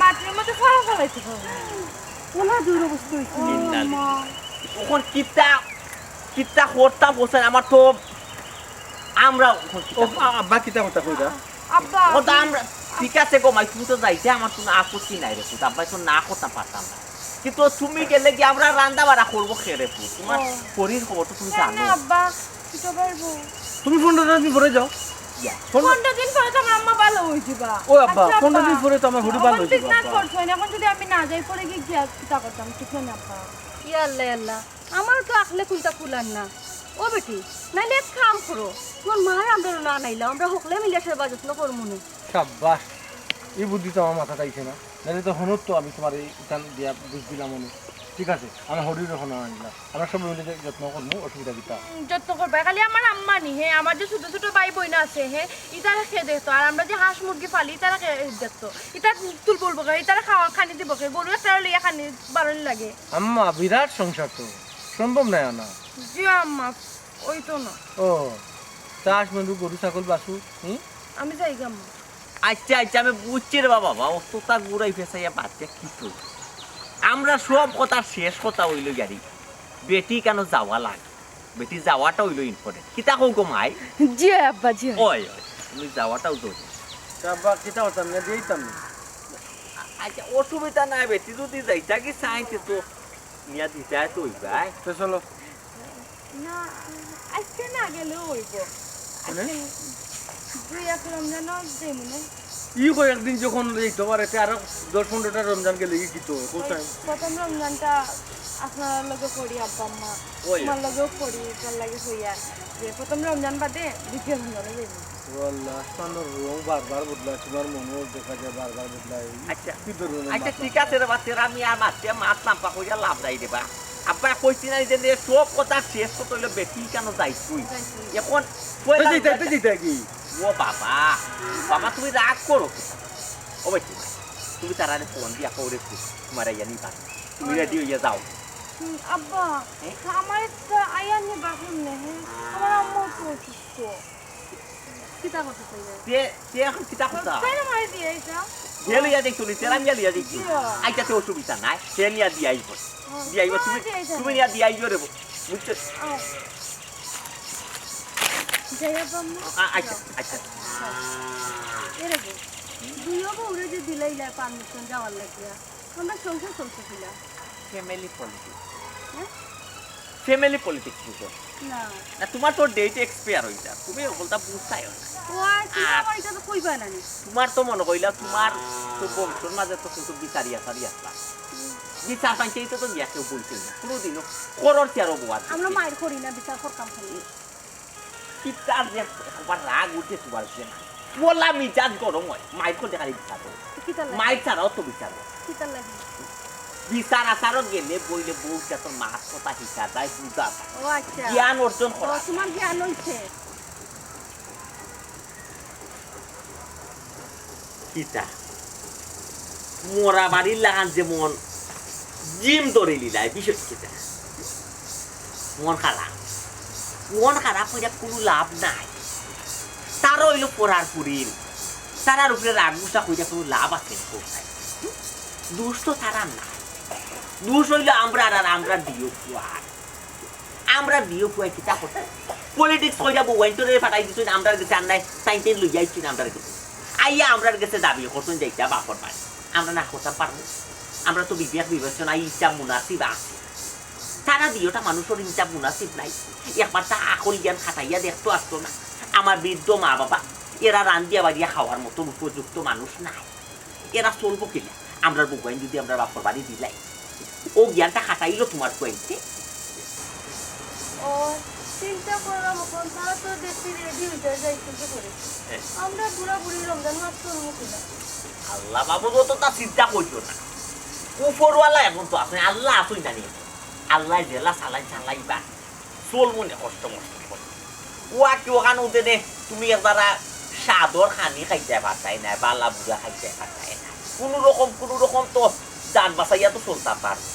মাটির মধ্যে ফালা ফালাইতে পারবো না। ওলা দূর অবস্থা হইছে। ইন্না লিল্লাহ। অখন কিতা, কিতা করতাম হোসেন, আমার তো, আমরা অখন কিতা ও, আ-, আব্বা কিতা কথা কইরা? আব্বা, ও তো আমরা, ঠিক আছে গো মাই, তুমি তো যাইতে, আমার তো না আপত্তি নাই রে পুত, আব্বা তো না করতাম পারতাম না। কিন্তু তুমি গেলে কি আমরা রান্দা বাড়া করবো কে রে পুত? তোমার ও। শরীর খবর তো তুমি না, জানো। না, আব্বা, কিতা পারবো? তুমি পনেরো দিন পরে যাও। ইয়া। পনেরো পনেরো দিন পরে তো আমার আম্মা ভালো হয়ে যাবা। ও আব্বা, আচ্ছা, পনেরো দিন আব্বা, পরে তো আমার হরি ভালো অখন হয়ে যাবা, বিছনাত আব্বা। পড়ছো না, অখন যদি আমি না যাই, পরে কি গিয়া কিতা করতাম? ঠিক না, আব্বা? ইয়া আল্লাহ, আল্লাহ, আমার তো আখলে কুলতা কুলার না। ও বেটি, নাইলে এক কাম করো, তোমার মার আমরা না নাইলাও, আমরা হকলে মিলে সেবা যত্ন করমু নে। সাব্বাস, এই বুদ্ধি তো আমার মাথাত আইছে না, নাইলে তো হনুর তো আমি তোমার এই ইতান দিয়া বুঝ দিলাম মনে। ঠিক আছে, আমি হরির হনা আনলাম, আমরা সব মিলে যে যত্ন করমু, অসুবিধা কিতা? উম, যত্ন করবা, খালি আমার আম্মা নি, হে, আমার যে ছোট ছোট ভাই বইন আছে, হে, ইতারা কে দেখতো, আর আমরা যে হাঁস মুরগি পালি, ইতারা কে দেখতো, ইতার তুল বলবো কে, ইতারা খাওয়া খানি দিব কে, গরু একটা লইয়া খানি বারণ লাগে। আম্মা, বিরাট সংসার তো, সম্ভব নায় না। জি আম্মা, ওই তো না। ও, চাষ মধু গরু ছাগল বাছুর, হুম? আমি যাই গো আম্মা। আচ্ছা, আচ্ছা, আমি বুঝছি রে বাবা, বাবা, অতটা ঘুরাই ফেসাইয়া বাচ্চা কি তো। আমরা সব কথা শেষ কথা হইল জানি, বেটি কেন যাওয়া লাগে, বেটি যাওয়াটা হইল ইম্পর্টেন্ট। কিতা কও গো মাই? জি হয় আব্বা, জি হয়। ওই, ওই, তুমি যাওয়াটাও জরুরি। তা আব্বা, কিতা করতাম না, দিতাম না। আচ্ছা, অসুবিধা নাই, বেটি যদি যাইতা কি চাইতে তো নিয়া দিতায় তো হইবায়। তো চলো। না, আজকে না গেলেও হইব। মানে? আজকে দুই এক রমজানও যাইমু না। ই কয় একদিন যখন যাইতে পারে, তে আরো দশ পনেরোটা রমজান গেলে কি কিতো? কোথায়? প্রথম রমজানটা আপনার লগে পড়ি, আব্বা আম্মা। ওই। তোমার লগেও পড়ি, তার লাগে হইয়া যে প্রথম রমজান বাদে দ্বিতীয় রমজানে যাইমু। ও আল্লাহ, আস্তানোর রং বারবার বদলায়, তোমার মনও দেখা যায় বারবার বদলায়। আচ্ছা। কি ধরনের আচ্ছা, মাত ঠিক মাত আছে রে বাচ্চারা, আমি আর মাতে মাত লাম্বা কইয়া লাভ নাই রে বা। আব্বা কইছি না যে নে সব কথা শেষ করতে হইলে বেটি কেন যাই তুই? যাই তুই। এখন এই পয়লা যে, এই যে, এই যে, এই যে কি? ও বাবা, বাবা তুমি রাগ করো কেন? ও বেটি, তুমি তারারে ফোন দিয়া কও রে, তোমার আইয়া নিবা। তুমি হ্যাঁ। রেডি হইয়া যাও। হুম, আব্বা, এ? আমার একটা আইয়া নিবা কেমনে, হ্যাঁ? আমার আম্মাও তো অসুস্থ। কিতা কথা কইবে? তে, তে এখন কিতা কথা? তাই না, মারি দিয়ে আইতাম। হে লইয়া দেখতো নি, তেরা মিয়া লইয়া দেখতো। জি। আইতা তো অসুবিধা নাই, হে নিয়া দিয়া আইব। ও, দিয়া আইব, তুমি, তোমার দিয়ে আইতাম। তুমি নিয়া দিয়া আইব রে বউ। বুঝছো? আও। যাই আব্বা, আম্মা। আ-, আচ্ছা, যাও। আচ্ছা। এ রে বউ, দুইও বউরে যে দিলাইলা পারমিশন যাওয়ার লাগিয়া, আমরা সংসার চলছে কিনা? Family politics. হ্যাঁ? ফ্যামিলি পলিটিক্স বুঝো? না। না, তোমার তো ডেট এক্সপায়ার হইতা, তুমি ওগুলতা বুঝতাই না। ও আচ্ছা, আর আমার এটা তো কইবা না নি। তোমার তো মনে কইলা, তোমার তো বংশর মাঝে তো কিন্তু বিচারি আচারি আসলা। হুম। বিচার পাইতে তো গিয়া কেউ বলছে না, কোনোদিনও করর চেয়ারও বওয়া আমরা দেখছি। মাইর করি না, বিচার করতাম খালি। কিতা যে একবার রাগ উঠে তোমার উপরে না। পোলা মিজাজ গরম হয়, মাইর করলে খালি বিচার করে। কিতার লাগি? মাইর ছাড়াও তো বিচার করে। কিতার লাগি? বিচার আচারও গেলে বইলে বউটা তোর মাত কথা শিখা যায়, বুঝা যায়। ও আচ্ছা। জ্ঞান অর্জন করা ও, যায়। তোমার জ্ঞান হইছে। কিতা? মরা বাড়ির লাগান যেমন জিম ধরে লিলায়, বিষয় কিতা? মন খারাপ। মন খারাপ কইরা কোনো লাভ নাই। তারা হইল পড়ার পুরিন। তারার উপরে রাগ গুসা কইরা কোনো লাভ আছে নি কোথায়? দোষ তো তারা না। দোষ হইল আমরা আর, আর আমরা দিও ফুয়ার। আমরা দিও ফুয়ায় কিতা করতে? পলিটিক্স কইরা বউ আইন তোরে ফাটাই দিছইন, আমরার গেছে আর নাই, তাইন তাইন লইয়া আইছইন আমরার গেছে। আইয়া আমরার গেছে দাবি করছইন যে ইটা বাপর বাড়ি। আমরা না করতাম পারবো? আমরা তো বিবেক বিবেচনা ইনসাফ মুনাসিব আছে। তারা দিওটা মানুষের ইনসাফ মুনাসিব নাই। একবার তা আকল জ্ঞান খাটাইয়া দেখতো আসতো না। আমার বৃদ্ধ মা বাবা, এরা রান্দিয়া বাড়িয়া খাওয়ার মতন উপযুক্ত মানুষ নাই। এরা চলবো কিনা? আমরার বউয়াইন যদি আমরার বাপর বাড়ি দিলাই, ও জ্ঞানটা খাটাইলো তোমার কইতে। ও, চিন্তা করলাম, এখন তারা তো দেখছি রেডি হইতে যাইতেছে করে। হ্যাঁ। আমরা বুড়া বুড়ি রমজান মাস করবো কিনা? আল্লাহ বাবু, অত তা চিন্তা করছো না। উপরওয়ালা এখন তো আছে, আল্লাহ আছই জানি। আল্লাহ জেলা চালাই চালাইবা। চলমু নে কষ্ট মষ্ট করি। ও আর কি ওখান উঠে দে, তুমি একদারা সাদর খানি খাইতে পারতাই না, বালা বুড়া খাইতে পারতাই না। কোনো রকম, কোনো রকম তো জান বাঁচাইয়া তো চলতাম পারবো।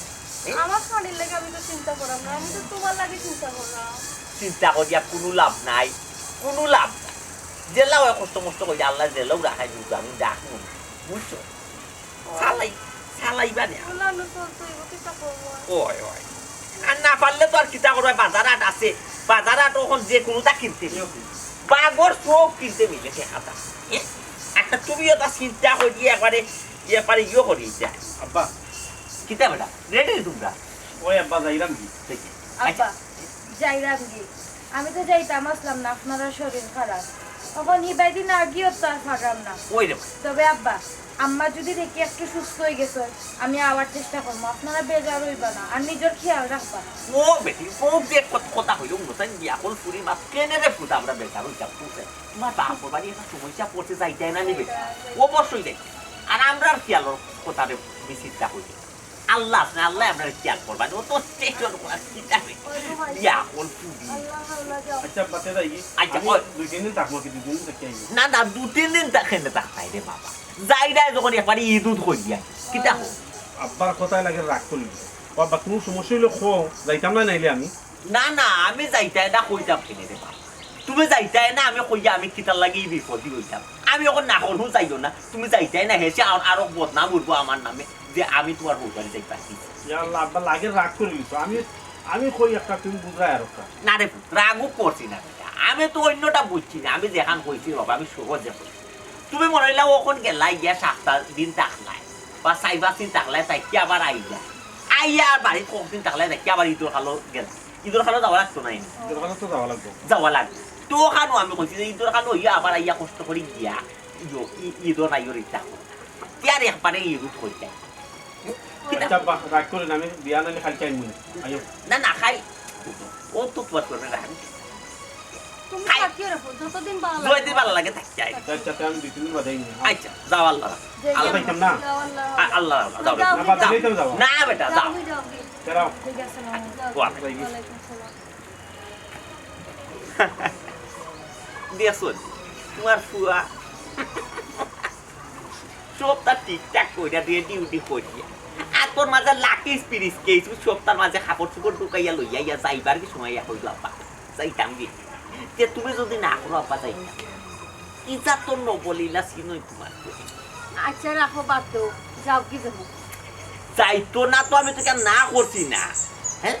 এ? আমার খানির লাগে আমি তো চিন্তা করাম না, আমি তো তোমার লাগে চিন্তা করাম। চিন্তা করিয়া কোনো লাভ নাই, কোনো লাভ নাই। জেলা হয় কষ্ট মষ্ট করি আল্লাহ জেলাও রাখাই দিব, আমি ডাকবো না, বুঝছো? চালাই, লাইবা না। ওলা, লো, চল, তুই ওকে তা করবো। ওই, ওই। আর না পারলে তো আর কিতা করবে, বাজার হাট আছে। বাজার হাট অখন যে কুনুতা কিনতে মিলে। বাঘর চউখ কিনতে মিলে, সে কথা। এ? আচ্ছা, তুমি এটা চিন্তা করি একবারে, একবারে ইয়ে করি যা। আব্বা। কিতা বেটা? রেডি তুমরা? ওই আব্বা, যাইরাম কি? দেখি। আব্বা, যাইরাম কি? আমি তো যাইতাম আছলাম না, আপনারার শরীর খারাপ। অখন হিবায়দি না গিয়াও তো আর পাররাম না। ওই রে। তবে আব্বা, আম্মা যুদি দেখি একটু সুস্থ অইগেছে, আমি আওয়ার চেষ্টা করমু। আপনারা বেজার অইবা না, আর নিজর খিয়াল রাখবা। ও বেটি, ও যে কত-, কথা কইলো, মুসাইন বিয়া কল ফুরি মাত কেনে রে ফুতা, আমরা বেজার অইতাম, বুঝছেন? তোমার বাপর বাড়ি একটা সমস্যা পড়ছে, যাইতায় না নি বেটি? অবশ্যই যাই। আর আমরার খিয়ালর কথা রে, আমি চিন্তা করি। আল্লাহ আছে না, আল্লাহ আমরার খিয়াল করবা। ও তো স্টেশন করা ঠিক আছে। বিয়া কল ফুরি। আচ্ছা, বাতে যাই কি? আচ্ছা, আমি ওই দুই তিন দিন থাকমু কি, দুই তিন দিন থাকি আইমু। না, না, দুই তিন দিন তা-, কেনে থাকতায় রে বাবা? যাইরায় যখন একবারে ইদ উদ করি আই। কিতা কও? আব্বার কথায় লাগে রাগ করি। ও আব্বা, কুনু সমস্যা অইলে কও, যাইতাম না নাইলে আমি। না, না, আমি যাইতায় না কইতাম কেনে রে বাবা? তুমি যাইতায় না, আমি কইয়া আমি কিতার লাগি ই বিপদি অইতাম? আমি অখন না করমু যাইও না, তুমি যাইতায় না, হেষে আর, আরো বদনাম উঠবো আমার নামে যে আমি তোমার বউর বাড়ি যাইতাম কি। ইয়া আল্লাহ, আব্বা লাগে রাগ করি দিছো। আমি, আমি কই একটা তুমি বুঝাই আর একটা। না রে পুত, রাগও করছি না বেটা। আমি তো অন্যটা বুঝছি না, আমি যেখান কইছি বাবা, আমি সহজে কইছি। তুমি মনে অইলা অখন গেলায় গিয়া সাতটা দিন থাকলায়, বা চাইর পাঁচ দিন থাকলায়, তাই কি আবার আইলা? আইয়া আর বাড়িত কতদিন থাকলায়, তাই কি আবার ইদর খালো গেলা? ইদর খালো যাওয়া লাগতো না নি? ইদর খালো তো যাওয়া লাগবো। যাওয়া লাগবো। তো অখানো আমি কইছি যে ইদর খালো অইয়া আবার আইয়া কষ্ট করি গিয়া, ইয়ো, ই-, ইদর আইয়ো রিতা। তে আর একবারে ইদ উদ কইতায়। কিতা? আচ্ছা, বা-, রাগ করি না, আমি বিয়া নাইলে খালি চাইমু না। আইও। না, না, খাই। ও তো তোমার করবে না, আমি তুমি খাই। থাকিও রে, যতদিন ভালা লাগে। যতদিন ভালা লাগে থাকি যাই। আচ্ছা, আচ্ছা, তে আমি দুই তিন দিন বাদে আইমু। আচ্ছা, যাও আল্লাহ। যে আল্লাহ যাও। পাইতাম না। যাও আল্লাহ। আ-, আল্লাহ, আল্লাহ, যাও, না, যাও। বাদে যাইতাম যাও। না বেটা, যাও। যাও, যাও। দাঁড়াও। ঠিক আছে, না, যাও। ওয়া। ওয়ালাইকুম আসসালাম। দেখছো, তোমার ফুয়া সবতা ঠিকঠাক কইরা দিয়া, ডিউটি করিয়া। আর তোর মাঝে লাকিস পিরিস কেস, সবতার মাঝে কাপড় চোপড় ঢুকাইয়া লইয়া ইয়া যাইবার কি সময় ইয়া কইলো, "আব্বা, যাইতাম গি।" যে তুমি যদি না করো, "আব্বা, যাইতাম।" ইজাত তো নবলীলা চিনই তোমার। আচ্ছা, রাখো, বাদ দেও, যাও কি যাবো? যাইতো না তো, আমি তো কেন না করছি না, হ্যাঁ?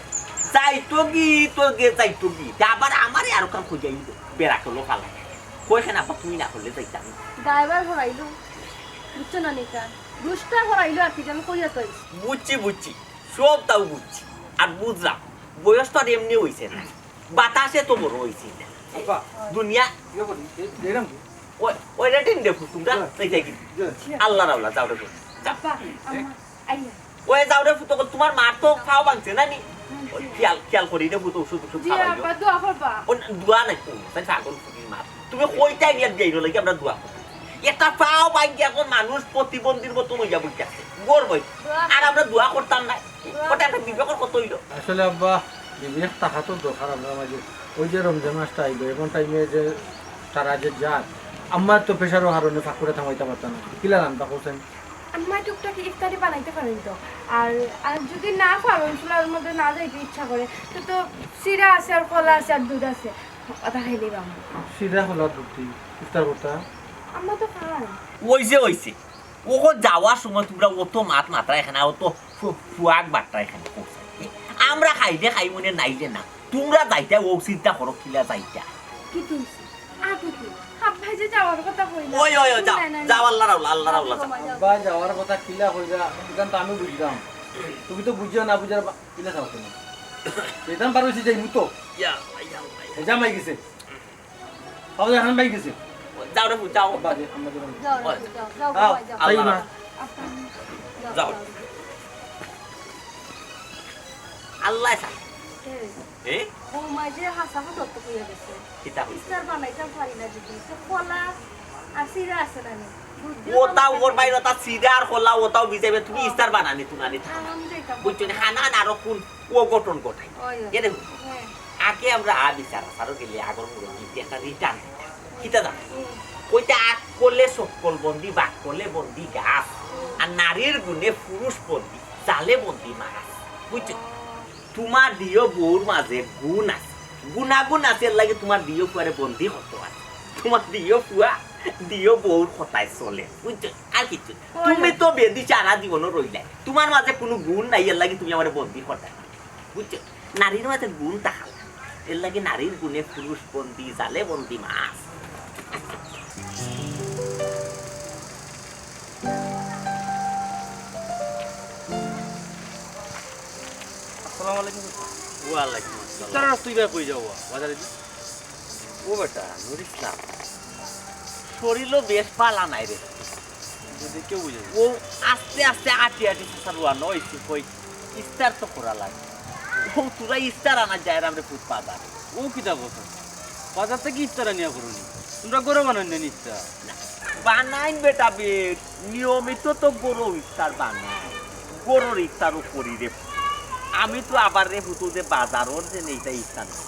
যাইতো কি, তো গে যাইতো কি? তে আবার আমারে আরো কাম কই যাই, বেড়া করলো ফালাই। কই কেন আব্বা, তুমি না করলে যাইতাম না। ড্রাইভার হরাইলো, বুঝছো না নিকা? দুষ্টা হরাইলো আর কি, যে আমি কইয়া তো আইছি। বুঝছি, বুঝছি, সবতাউ বুঝছি। আর বুঝলাম, বয়স তো আর এমনি অইছে না, বাতাসে তো বড় অইছে না। আব্বা, দুনিয়া ইয়ে করি, এ-, এরম কি? ওই, ওই রেটিন দেখো, তোমরা হ্যাঁ। এই যাই কি? জি। আল্লাহ রাওলা, যাও রে, যাও। আব্বা, আম্মা, আইয়া। ওই যাও রে পুতকল, তোমার মার তো পাও ভাঙছে না নি? ভাঙছে। ওই খেয়াল, খেয়াল করি রে পুত, ওষুধ, ওষুধ জি, খাওয়াইও। আব্বা, দোয়া করবা। ও না, দোয়া নাই, কোন, তাই পাগল ফুটির মা। তুমি কইতায় নিয়ে যাইরো লাগি আমরা দোয়া করি। একটা পাও ভাঙিয়া এখন মানুষ প্রতিবন্ধীর মতো লইয়া বইতাছে। গর্ব হইছে। দোয়া আর আমরা দোয়া করতাম না। দোয়া ওটা একটা করবা। বিবেকর কথা হইলো। আসলে আব্বা, বিবেক থাকা তো দরকার আমরার মাঝে। ওই যে রমজান মাসটা আইলো, এমন টাইমে যে তারা যে যার, আমার তো প্রেশারর কারণে ফাঁকুড়ে থামাইতে পারতাম না। কিলা রান্না করছেন? আম্মা টুকটাক ইফতারি বানাইতে পারেন তো। আর, আর যদি না পারেন, চুলার মধ্যে না যাইতে ইচ্ছা করে, তো, তো চিরা আছে, আর কলা আছে, আর দুধ আছে, ওটা খাইলেই বামু। চিরা, কলা, দুধ দি ইফতার করতা? আম্মা তো খান। ওই যে, ওই যে, ওগো যাওয়ার সময় তোমরা অত মাত মাতরায় কেনে, অত ফু-, ফুয়াক বাট্টায় কেনে। আমরা খাইলে খাই মনে নাইলে না। তোমরা যাইতায়, ও চিন্তা করো কিলা যাইতায়। কি তুলছি? আগে কি? আব্বাই যে যাওয়ার কথা কইলা। ওই, ওই, ওই, যাও, না, না, না। যাও, আল্লাহ রাওলা, আল্লাহ রাওলা, যাও। আব্বাই যাওয়ার কথা কিলা কইলা, ইখান তো আমি বুঝলাম। তুমি তো বুঝিও না, বুঝার বা-, কিলা যাও তুমি? যেতাম পারো সে যাইমু তো। ইয়া, ইয়া, ইয়া। এ জামাই গেছে। বাবা, এখন ভাই গেছে। যাও রে, যাও। বাবা, আমরা যাবো। যাও, যাও, যাও, যাও, যাও। যাও। আল্লাহ তাই না? রাখো। যাও। যাও। আল্লাহ ছাড়া। হুম। এ? ও মা যে হাসা হাত তো কইয়া গেছে। কিতা কইছে? ইফতার বানাইতাম পারি না যদি। তো কলা আর চিরা আছে না নি? দুধ দিয়ে ওটা কলা ওর বাইরে, ওটা চিরা আর কলা, ওটাও ভিজাইবে। তুমি হ্যাঁ। ইফতার বানানি, তুনানি থাকো। হ্যাঁ, আমি যাইতাম। বুঝছো নি? খানা না আরো কোন ও গঠন ঘটাই। ওই, ওই। এ দেখো, হ্যাঁ। আগে আমরা আ বিচার আচারও গেলে আগর মুরব্বী একটা return দিতাম। কিতা জানো? হুম। কইতা আগ করলে সকল বন্দি, বাক করলে বন্দি গাছ। হুম। আর নারীর গুণে পুরুষ বন্দি, জালে বন্দি মাছ। বুঝছো? ও। তোমার দিও বউর মাঝে গুণ আছে, গুণাগুণ আছে, এর লাগি তোমার দিও ফুয়ারে বন্দি করতে পারে। তোমার দিও ফুয়া দিও বউর কথায় চলে, বুঝছো? আর কিচ্ছু না। তুমি তো বেন্দি সারা জীবনও রইলায়, তুমার মাঝে কুনু গুণ নাই, এরলাগি তুমি আমারে বন্দি করতায় না, বুঝছো? নারীর মাঝে গুণ থাকা লাগে, এরলাগি নারীর গুণে পুরুষ বন্দি, জালে বন্দি মাছ। আসসালামু আলাইকুম। ওয়ালাইকুম আসসালাম। তারা তুই ভাই কই যাও বাজারে দি? ও বেটা, নুর ইসলাম, শরীরও বেশ ভালা নাই রে। যদি কেউ বুঝে না। ও আস্তে আস্তে আটি আটি চাচা রওয়ানা অইছে, কই ইফতার তো করা লাগে। ও তোরা ইফতার আনা যায় রে, আমরা ফুট বাজার। ও কিতা কথা? বাজার থাকি ইফতার আনিয়া করো নি? তোমরা ঘরো বানাইন না নি ইফতার? না, বানাইন বেটা বেশ, নিয়মিত তো ঘরো ইফতার বানাই, ঘরর ইফতারও করি রে। আমি তো আবার রে ফুটু যে বাজারর যে নেইতা ইফতার নেই,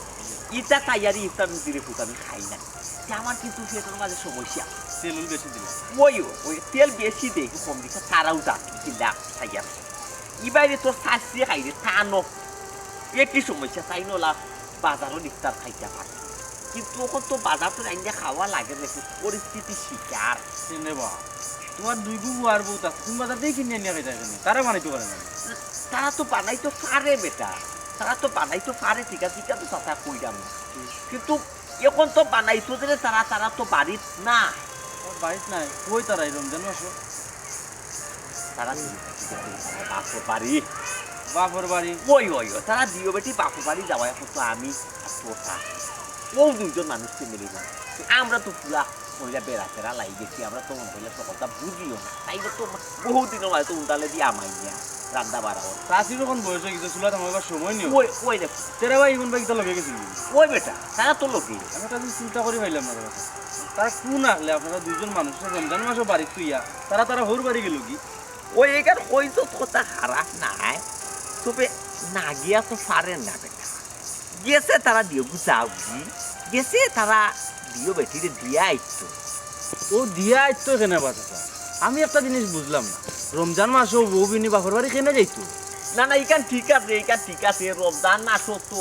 ইটা তাইয়ারি ইফতার যদি রে ফুট আমি খাই না। তে আমার কিন্তু পেটর মাঝে সমস্যা। তেল উল বেশি দিলা। ওই, ওই, তেল বেশি দেই, কম দিছে, তারাও দাম দিলা, খাইয়া। ইবাইরে তোর শাস্তি খাইরে, তা ন। একই সমস্যা, তাই নলা বাজারও ইফতার খাইতে পারে। কিন্তু অখন তো বাজার তো আইনে খাওয়া লাগে রে, পরিস্থিতি শিকার। কেনে বা? তোমার দুই বউ আর বউ তা তুমি বাজার থাকি কিনে নিয়ে খাইতে কেনে? তারা বানাইতে পারে না? তারা তো বানাইতে পারে বেটা, তারা তো বানাইতে পারে, ঠিক আছে, ঠিক আছে, কথা কইলাম না। কিন্তু অখন তো বানাইতো যে তারা, তারা তো বাড়িত না। ও, বাড়িত নাই। কই তারা এই রমজান মাসো? তারা দিও বেটি বাপর বাড়ি। বাপর বাড়ি? ওই, ওই, ওই, তারা দিও বেটি বাপর বাড়ি যাওয়া, অখন তো আমি আর তোতা। ও দুইজন মানুষ তো মিলে না। আমরা তো পুরা মহিলা বেড়া ফেরা লাই গেছি, আমরা তো মনে হইলে সকলটা বুঝিও না। তাই তো বহু দিনর মাঝে তো উন্ডালে দিয়া মাইয়া। রান্দা বাড়া অর। চাচির অখন বয়স অই গেছে, চুলা থামাইবার সময় নেই। ওই, ওই দেখো। তেরা ভাই ইমন ভাই কিতা লগে গেছিল? ওই বেটা, তারা তো লগে। আমি একটা জিনিস চিন্তা করি পাইলাম না দাদা। তারা কোন আখলে আপনারা দুইজন মানুষরে রমজান মাসো বাড়িত থইয়া তারা, তারা হউর বাড়ি গেল কি? ওই এখান কইছত কথা খারাপ নায়, তবে না গিয়া তো পারের না বেটা। গেছে তারা দিও গুছাও কি? গেছে তারা দিও বেটিরে দিয়া আইতো। ও দিয়া আইতো কেনে বা চাচা? আমি একটা জিনিস বুঝলাম না। রমজান মাসো বউ বিনি বাপর বাড়ি কেনে যাইতো? না, না, ইখান ঠিক আছে, ইখান ঠিক আছে। রমজান মাসো তো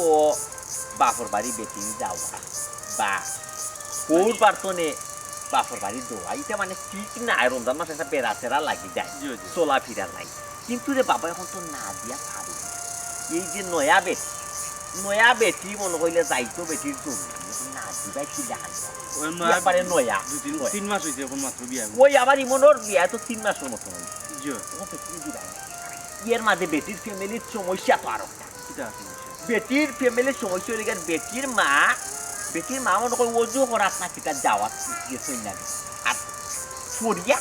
বাপর বাড়ি বেটির যাওয়া বা বউর বাড়তনে বাপর বাড়ি দেওয়া, ইটা মানে ঠিক নায়। রমজান মাসো একটা বেড়া চেরা লাগি যায়, জি, জি। চলাফিরা নাই। কিন্তু রে বাবা, অখন তো না দিয়া পারি না। এই যে নয়া বেটি, নয়া বেটি মনে কইলে যাইতো বেটির জন্য, না দিবায় কি দেখা যায়? ওই নয়া একবারে নয়া, দুই তিন, নয়া। তিন মাস অইছে অখন মাত্র বিয়া। ওই আবার ইমনর বিয়া তো তিন মাসর মতন অইছে। জি। ও বেটি দিবায় না। এর মাঝে বেটির ফ্যামিলির সমস্যা তো আরো। কিতা আছে? বেটির ফ্যামিলির সমস্যা অইলে গিয়া বেটির মা, বেটির মা মনে কয় অজু করাত না কিতা যাওয়াত গেছইন না। আর ফরিয়া,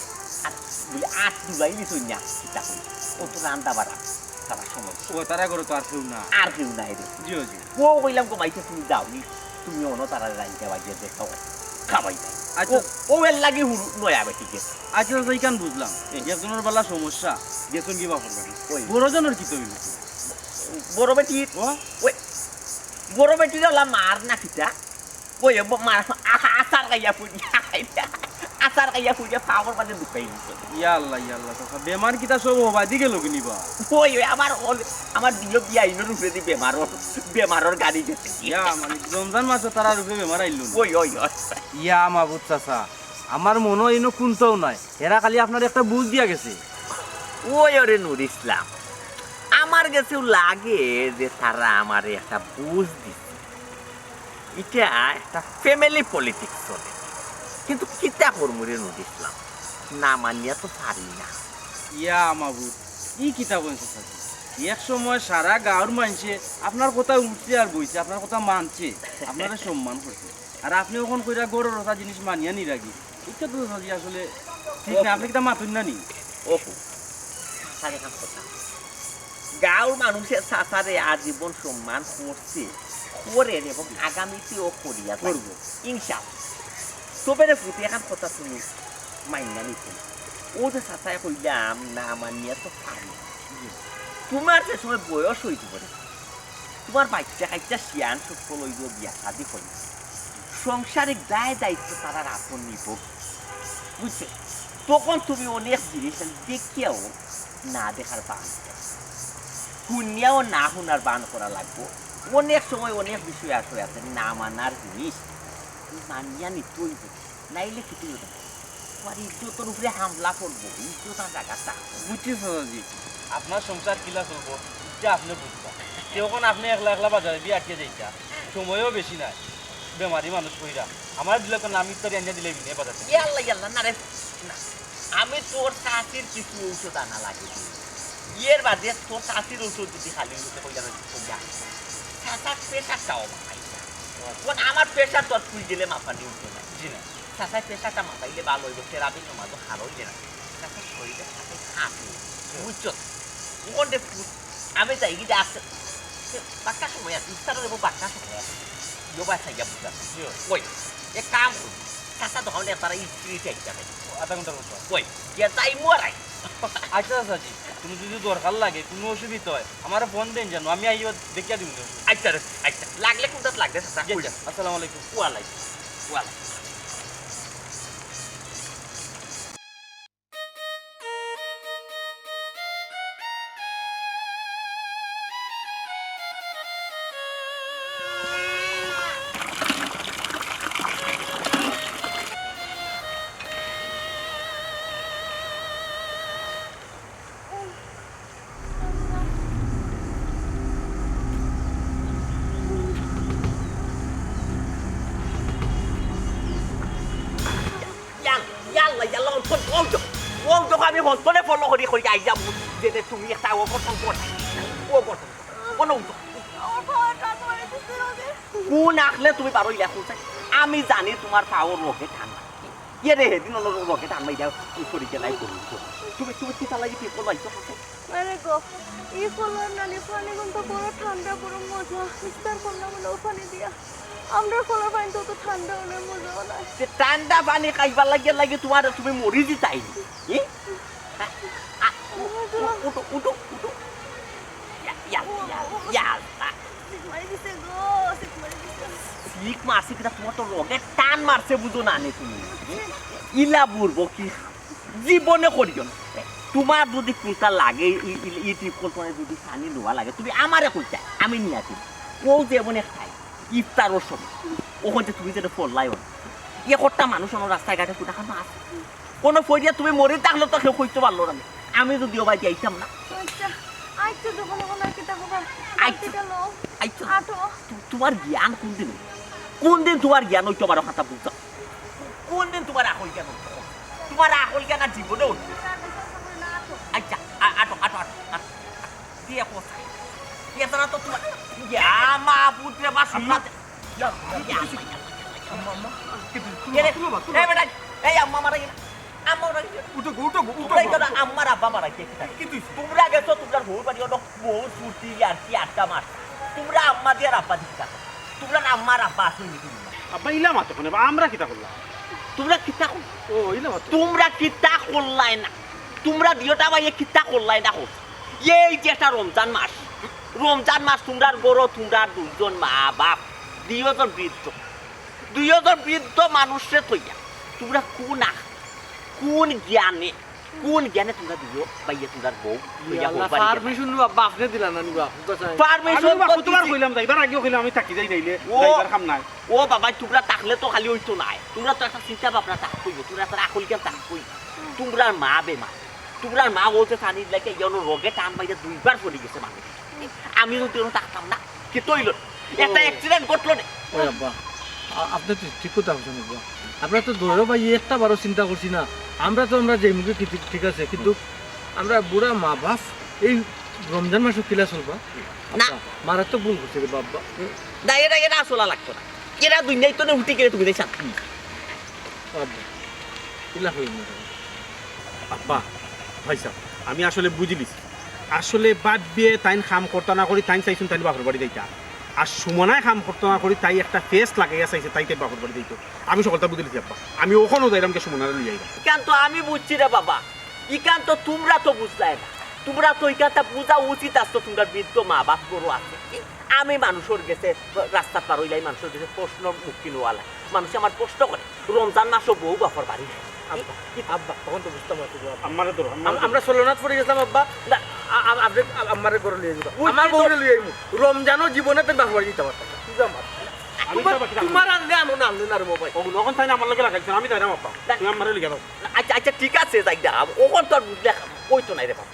আর বলে আত দুলাই দিছইন না কিতা কই। ও তো রান্দা বাড়া, তারা সমস্যা। ও, তারা করে তো আর কেউ না। আর কেউ নাই রে। জি, জি। ও কইলাম, "গো মাইকে তুমি যাও নি, তুমি অনো তারা রাইতে বাজিয়ে দেখো, খাবাই নাই।" আচ্ছা। ও, ও এর লাগি হুরু নয়া বেটি গেছে। আচ্ছা, আচ্ছা, ইখান বুঝলাম। হুম। একজনর বালা সমস্যা, গেছইন কি বাপর বাড়ি। ওই। বড়জনর কিতা অইল? বড় বেটির, ও? ওই, বড় বেটির ওলা মার না কিতা? ওই, ব-, মার, আ-, আচার খাইয়া পড়ি। আচার খাইয়া পড়ি, পাওর মাঝে ঢুকাই দিছে। ইয়া আল্লাহ, ইয়া আল্লাহ, চাচা, বেমার কিতা সব হবাদি গেল কি নিবা? ওই, ওই, আমার অল-, আমার দিও বিয়াইনর উপরে দি বেমারর, বেমারর গাড়ি গেছে। ইয়া, মানে, রমজান মাসো তারার উপরে বেমার আইল না? ওই, ওই, ওই। ইয়া মাবুদ চাচা, আমার মনো ইনো কুন্তাও নাই। এরা খালি আপনারে একটা বুঝ দিয়া গেছে। ওই ওরে নুর ইসলাম, আমার গেছেও লাগে যে তারা আমারে একটা বুঝ দিছে। ইটা একটা family politics চলে, কিন্তু কিতা করমু রে নুর ইসলাম, না মানিয়া তো পারি না। ইয়া মাবুদ, ই কিতা কইন চাচা? এক সময় সারা গাঁওর মানষে আপনার কথা উঠছে আর বইছে, আপনার কথা মানছে, আপনারে সম্মান করছে। আর আপনে অখন কইরা ঘরর অতা জিনিস মানিয়া নিরাগি। ইটা তো চাচা আসলে ঠিক না, আপনে কিতা মাতইন না নি? ওহো, চাচার এখান কথা। গাঁওর মানুষে চাচারে আজীবন সম্মান করছে, করের এবং আগামীতেও করিয়া যাইব। করব। ইনশাআল্লাহ। তবে রে ফুটি, এখান কথা তুমি মাইনা নিতে। ও যে চাচায় কইলাম, না মানিয়া তো পারি না। তোমার যে সময় বয়স অইতে পারে, তোমার বাচ্চা কাচ্চা শিয়ান সকল অইব, বিয়া শাদি করি, সংসারিক দায় দায়িত্ব তারা রাখো নিব, বুঝছো? তখন তুমি অনেক জিনিস দেখিয়াও না দেখার বান, শুনিয়াও না শোনার বান করা লাগবো। অনেক সময় অনেক বিষয় আসলে আছে না মানার জিনিস, মানিয়া নিতে অইব, নাইলে কিছু হইতে পারে। আমার ইজ্জতর উপরে হামলা করবো, ইজ্জত আর জাগাত থাকবো। বুঝছি চাচাজি, আপনার সংসার কিলা চলবো, ইটা আপনে বুঝবা। তে অখন আপনে একলা একলা বাজারেদি আটিয়া যাইতা, সময়ও বেশি নাই, বেমারি মানুষ কইরা। আমার দিলে তো নাম ইফতারি আনিয়া দিলে বিনে বাজার থাকি। ইয়াল্লা, ইয়াল্লা, না রে, না। আমি তোর চাচির কিছু ঔষধ আনা লাগে। এর বাদে তোর চাচির ঔষধ যদি খালি অইতে কইলা, কইলা। চাচার প্রেশারটাও মাপাইলা। অখন আমার প্রেশার তো আর তুই গেলে মাপানি অইতো না। জি না। চাচার প্রেশারটা মাপাইলে ভালো অইবো, তেরাবি নমাজও হার অইলে না। চাচার শরীরে চাচাই খাটে, বুঝছো? অখন দে, আমি যাই গিয়া আছে। বাক্কা সময় আছে, ইফতারর বাক্কা সময় আছে। ইয়ো বা খাইয়া বুঝা। ওই, এক কাম করি, চাচা তখন তারা ইফতারি খাইতে হবে। আধা ঘন্টার মতো। ওই, গিয়া যাই মুয়ারাই। আচ্ছা, চাচাজি, কুনু যদি দরকার লাগে, কুনু অসুবিধা অয়, আমারে ফোন দেইন জানো, আমি আইয়া দেখিয়া দিমু নে। আচ্ছা রে, আচ্ছা। লাগলে কুনটাত লাগলে চাচা, জি, কইস। আচ্ছা, আসসালামু আলাইকুম। ওয়ালাইকুম, ওয়ালাইকুম। ইয়াল, ইয়াল্লা, ইয়াল্লা, অন্তত, অন্তত, অন্তত আমি হন্তনে ফলো করি, করি আইলাম, যে, যে তুমি একটা অঘটন করছো। অঘটন। কোনো অঘটন। কোন আখলে তুমি বারইলা কইছে? আমি জানি তুমার পাওর রগে টান মারে। এরে হেদিন অনো রগে টান মারিয়া তুই পড়ি গেলাই বলি। তুমি, তুমি কিতা লাগি ঠিক করলাইছো? আরে গো, ই কলার নানি পানিগুন তো বড় ঠান্ডা, বড় মজা। ইফতার করলাম অনো পানি দিয়া। আমরার কলার পানি তো অত ঠান্ডা অইলে মজা অয় না। তে ঠান্ডা পানি খাইবার লাগি, লাগি তুমার, তুমি মরি যিতায় নি। এ? আ, আ, উ-, উঠো, উঠো, উঠো। ইয়া, ইয়া, ইয়া, ইয়া। সিক মারি দিছে গো, সিক মারি দিছে। সিক মারছে কিতা, তুমার তো রগে টান মারছে, বুঝো না নি তুমি। ইলা বুড়বো কি? জীবনে করিও না। তুমার যদি কুনটা লাগে, ই, ই, ই টিপ কল করে যদি পানি নেওয়া লাগে, তুমি আমারে কইতায়, আমি নিয়া দিমু। অউ যে এমন এক খাই, ইফতারর সময়, অখন যে তুমি যেটা ফল্লাই অয়, এ কটা মানুষ অনো রাস্তায় ঘাটে কুনটা খানো আছে? কুনু ফড়িয়া তুমি মরি থাকলে তো কেউ কইতো পারলো না। আমি যুদি অবায় যাইতাম না। আচ্ছা, আচ্ছা, যখন অখন আর কিতা কইবা? আচ্ছা, আচ্ছা, লও। আচ্ছা। আটো। তু-, তুমার জ্ঞান কুনদিন? কুনদিন তুমার জ্ঞান অইতো পারে কথা বুঝছো? কুনদিন তুমার আকল জ্ঞান অইতো? তুমার আকল জ্ঞান আর জীবনে অইতো না। আচ্ছা, আ-, আটো, আটো, আটো, আটো। দিয়া কথা। ইয়া তারা তো তুমার, ইয়া মাবুদ রে বা, আম্মা। ইয়া, ইয়া, ইয়া, ইয়া, ইয়া। আম্মা, আম্মা। এ রে, এ বেটা, এই আম্মা মারা গেল। আম্মা মারা গেল। উঠো গো, উঠো গো, উঠো গো। আম্মার আব্বা মারা গেছে। কি তুই? তুমরা গেছো, তুমরার বউর বাড়ি, অনো বউর ফুর্তি আর কি আড্ডা মার। তুমরা আম্মা দিয়া আর আব্বা দিয়া কিতা? তুমরার আম্মা আর আব্বা আছে নি তুমরা? আব্বা ইলা মাতো কেনে বা, আমরা কিতা করলাম? তুমরা কিতা করলায়? ও, ইলা মাতো। তুমরা কিতা করলায় না? তুমরা দুইওটা ভাইয়ে কিতা করলায় না কও? এই যে একটা রমজান মাস, রমজান মাস তুমরার ঘরো তুমরার দুইজন মা বাপ, দুইজন বৃদ্ধ, দুইজন বৃদ্ধ মানুষরে থইয়া তুমরা কুন আ-, কুন জ্ঞানে, কুন জ্ঞানে তুমরা দুইও ভাইয়ে তুমরার বউ লইয়া বউ বাড়ি গেলায়? পারমিশন নিবা, বাফ নে দিলা না নিবা, হুকা চাই। পারমিশন আমি বাবা কতবার কইছি। কইলাম, যাইবার আগেও কইলাম, আমি থাকি যাই নাইলে, ও, যাইবার কাম নাই। ও বাবা, তুমরা থাকলে তো খালি অইতো নায়, তুমরা তো একটা চিন্তা ভাবনা থাকতো অইবো, তুমরা একটা আকল জ্ঞান থাকতো অইবো। তুমরার মা বেমার, তুমরার মা বলতে পানির লাগে, ইয়ানো রগে টান মারিয়া দুইবার পড়ি গেছে মানুষ। আমি যদি অনো থাকতাম না, কিতা অইলো? একটা ও। অ্যাক্সিডেন্ট ঘটলো নে। ওই আব্বা, আ-, আপনে তো ঠিক কথা কইছেন আব্বা। আমরা তো দুইও ভাইয়ে একটা বারও চিন্তা করছি না। আমরা তো আমরা যেই মুখে কি ঠিক, ঠিক আছে, কিন্তু আমরা বুড়া মা বাপ এই রমজান মাসো কিলা চলবা? না। আব্বা, মারা তো ভুল করছে রে বাবা। না, এটা, এটা আর চলা লাগতো না। এরা দুনিয়াত তো উঠি গেলে তুমি দেখছো। আব্বা, ইলা কইন না। আব্বা, ভাইসাব, আমি আসলে বুঝিলিছি। আসলে বাপ বিয়ে তাইন কাম করতা না করি, তাইন চাইছইন তাইন বাপর বাড়ি যাইতা। আর সুমনায় কাম করতা না করি, তাই একটা ফেস লাগাইয়া চাইছে, তাই তাই বাপর বাড়ি যাইতো। আমি সকলটা বুঝিলিছি আব্বা। আমি অখনও যাইরাম গিয়া সুমনারে লইয়া আইরাম। ইখান তো আমি বুঝছি রে বাবা, ইখান তো তুমরা তো বুঝলায় না। তুমরা তো ইখানটা বুঝা উচিত আছলো, তুমরার বৃদ্ধ মা বাপ ঘরো আছে। আমি মানুষর গেছে, রাস্তাত বার অইলাই মানুষর গেছে প্রশ্নর মুখীন অওয়া লাগে। মানুষে আমার প্রশ্ন করে, রমজান মাসো বউ বাপর বাড়ি। আব্বা, আব্বা, তখন তো বুঝতাম পারছি গো, আব্বা। আম্মারে ধরো, আম্মারে আম-, ধরো। আমরা ছলনাত পড়ি গেছিলাম, আব্বা। না, আ-, আ-, আপনে আ-, আম্মারে ঘরো লইয়া যাইবা। ওই আমার তো বউরে লইয়া আইমু। রমজানও জীবনে তাইন বাপর বাড়ি যাইতা পারতা না। বুঝলাম, আব্বা। তুমার, তুমার আনলে আনো, না আনলে না রে বাবা। ও, অখন তাইন আমার লগে লাগাইছইন, আমি যাইরাম আব্বা। না। তুমি আমারে লইয়া যাও। না, আচ্ছা, আচ্ছা, ঠিক আছে, যাই না। অখন তো আর বুঝলে কইতো নাই রে বাবা।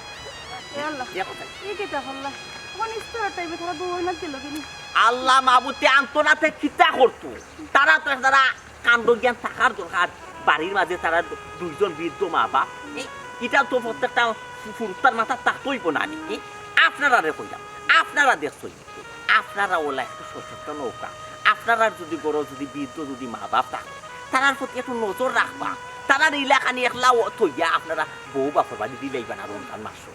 এ আল্লাহ, দেখো তাই। ই কিতা করলা? অখন ইফতারর টাইমে তারা বউ না গেল কেনে? আল্লাহ মাবুদ, তে আনতো না তে কিতা করতো? তারা তো তারা কাণ্ড জ্ঞান থাকার দরকার। বাড়ির মাঝে তারা দুইজন বৃদ্ধ মা বাপ, এ, ইটা তো প্রত্যেকটা ফু-, ফুরুতার মাথাত থাকতো অইবো না নি? এ, আপনারারে কইলাম, আপনারা দেখছইন, আপনারা অলা একটু সচেতন অউক্কা। আপনারার যুদি ঘরো যুদি বৃদ্ধ যুদি মা বাপ থাকে, তারার প্রতি একটু নজর রাখবা। তারার ইলাখানি একলা অ-, থইয়া আপনারা বউ বাপর বাড়ি দিলাইবা না রমজান মাসো।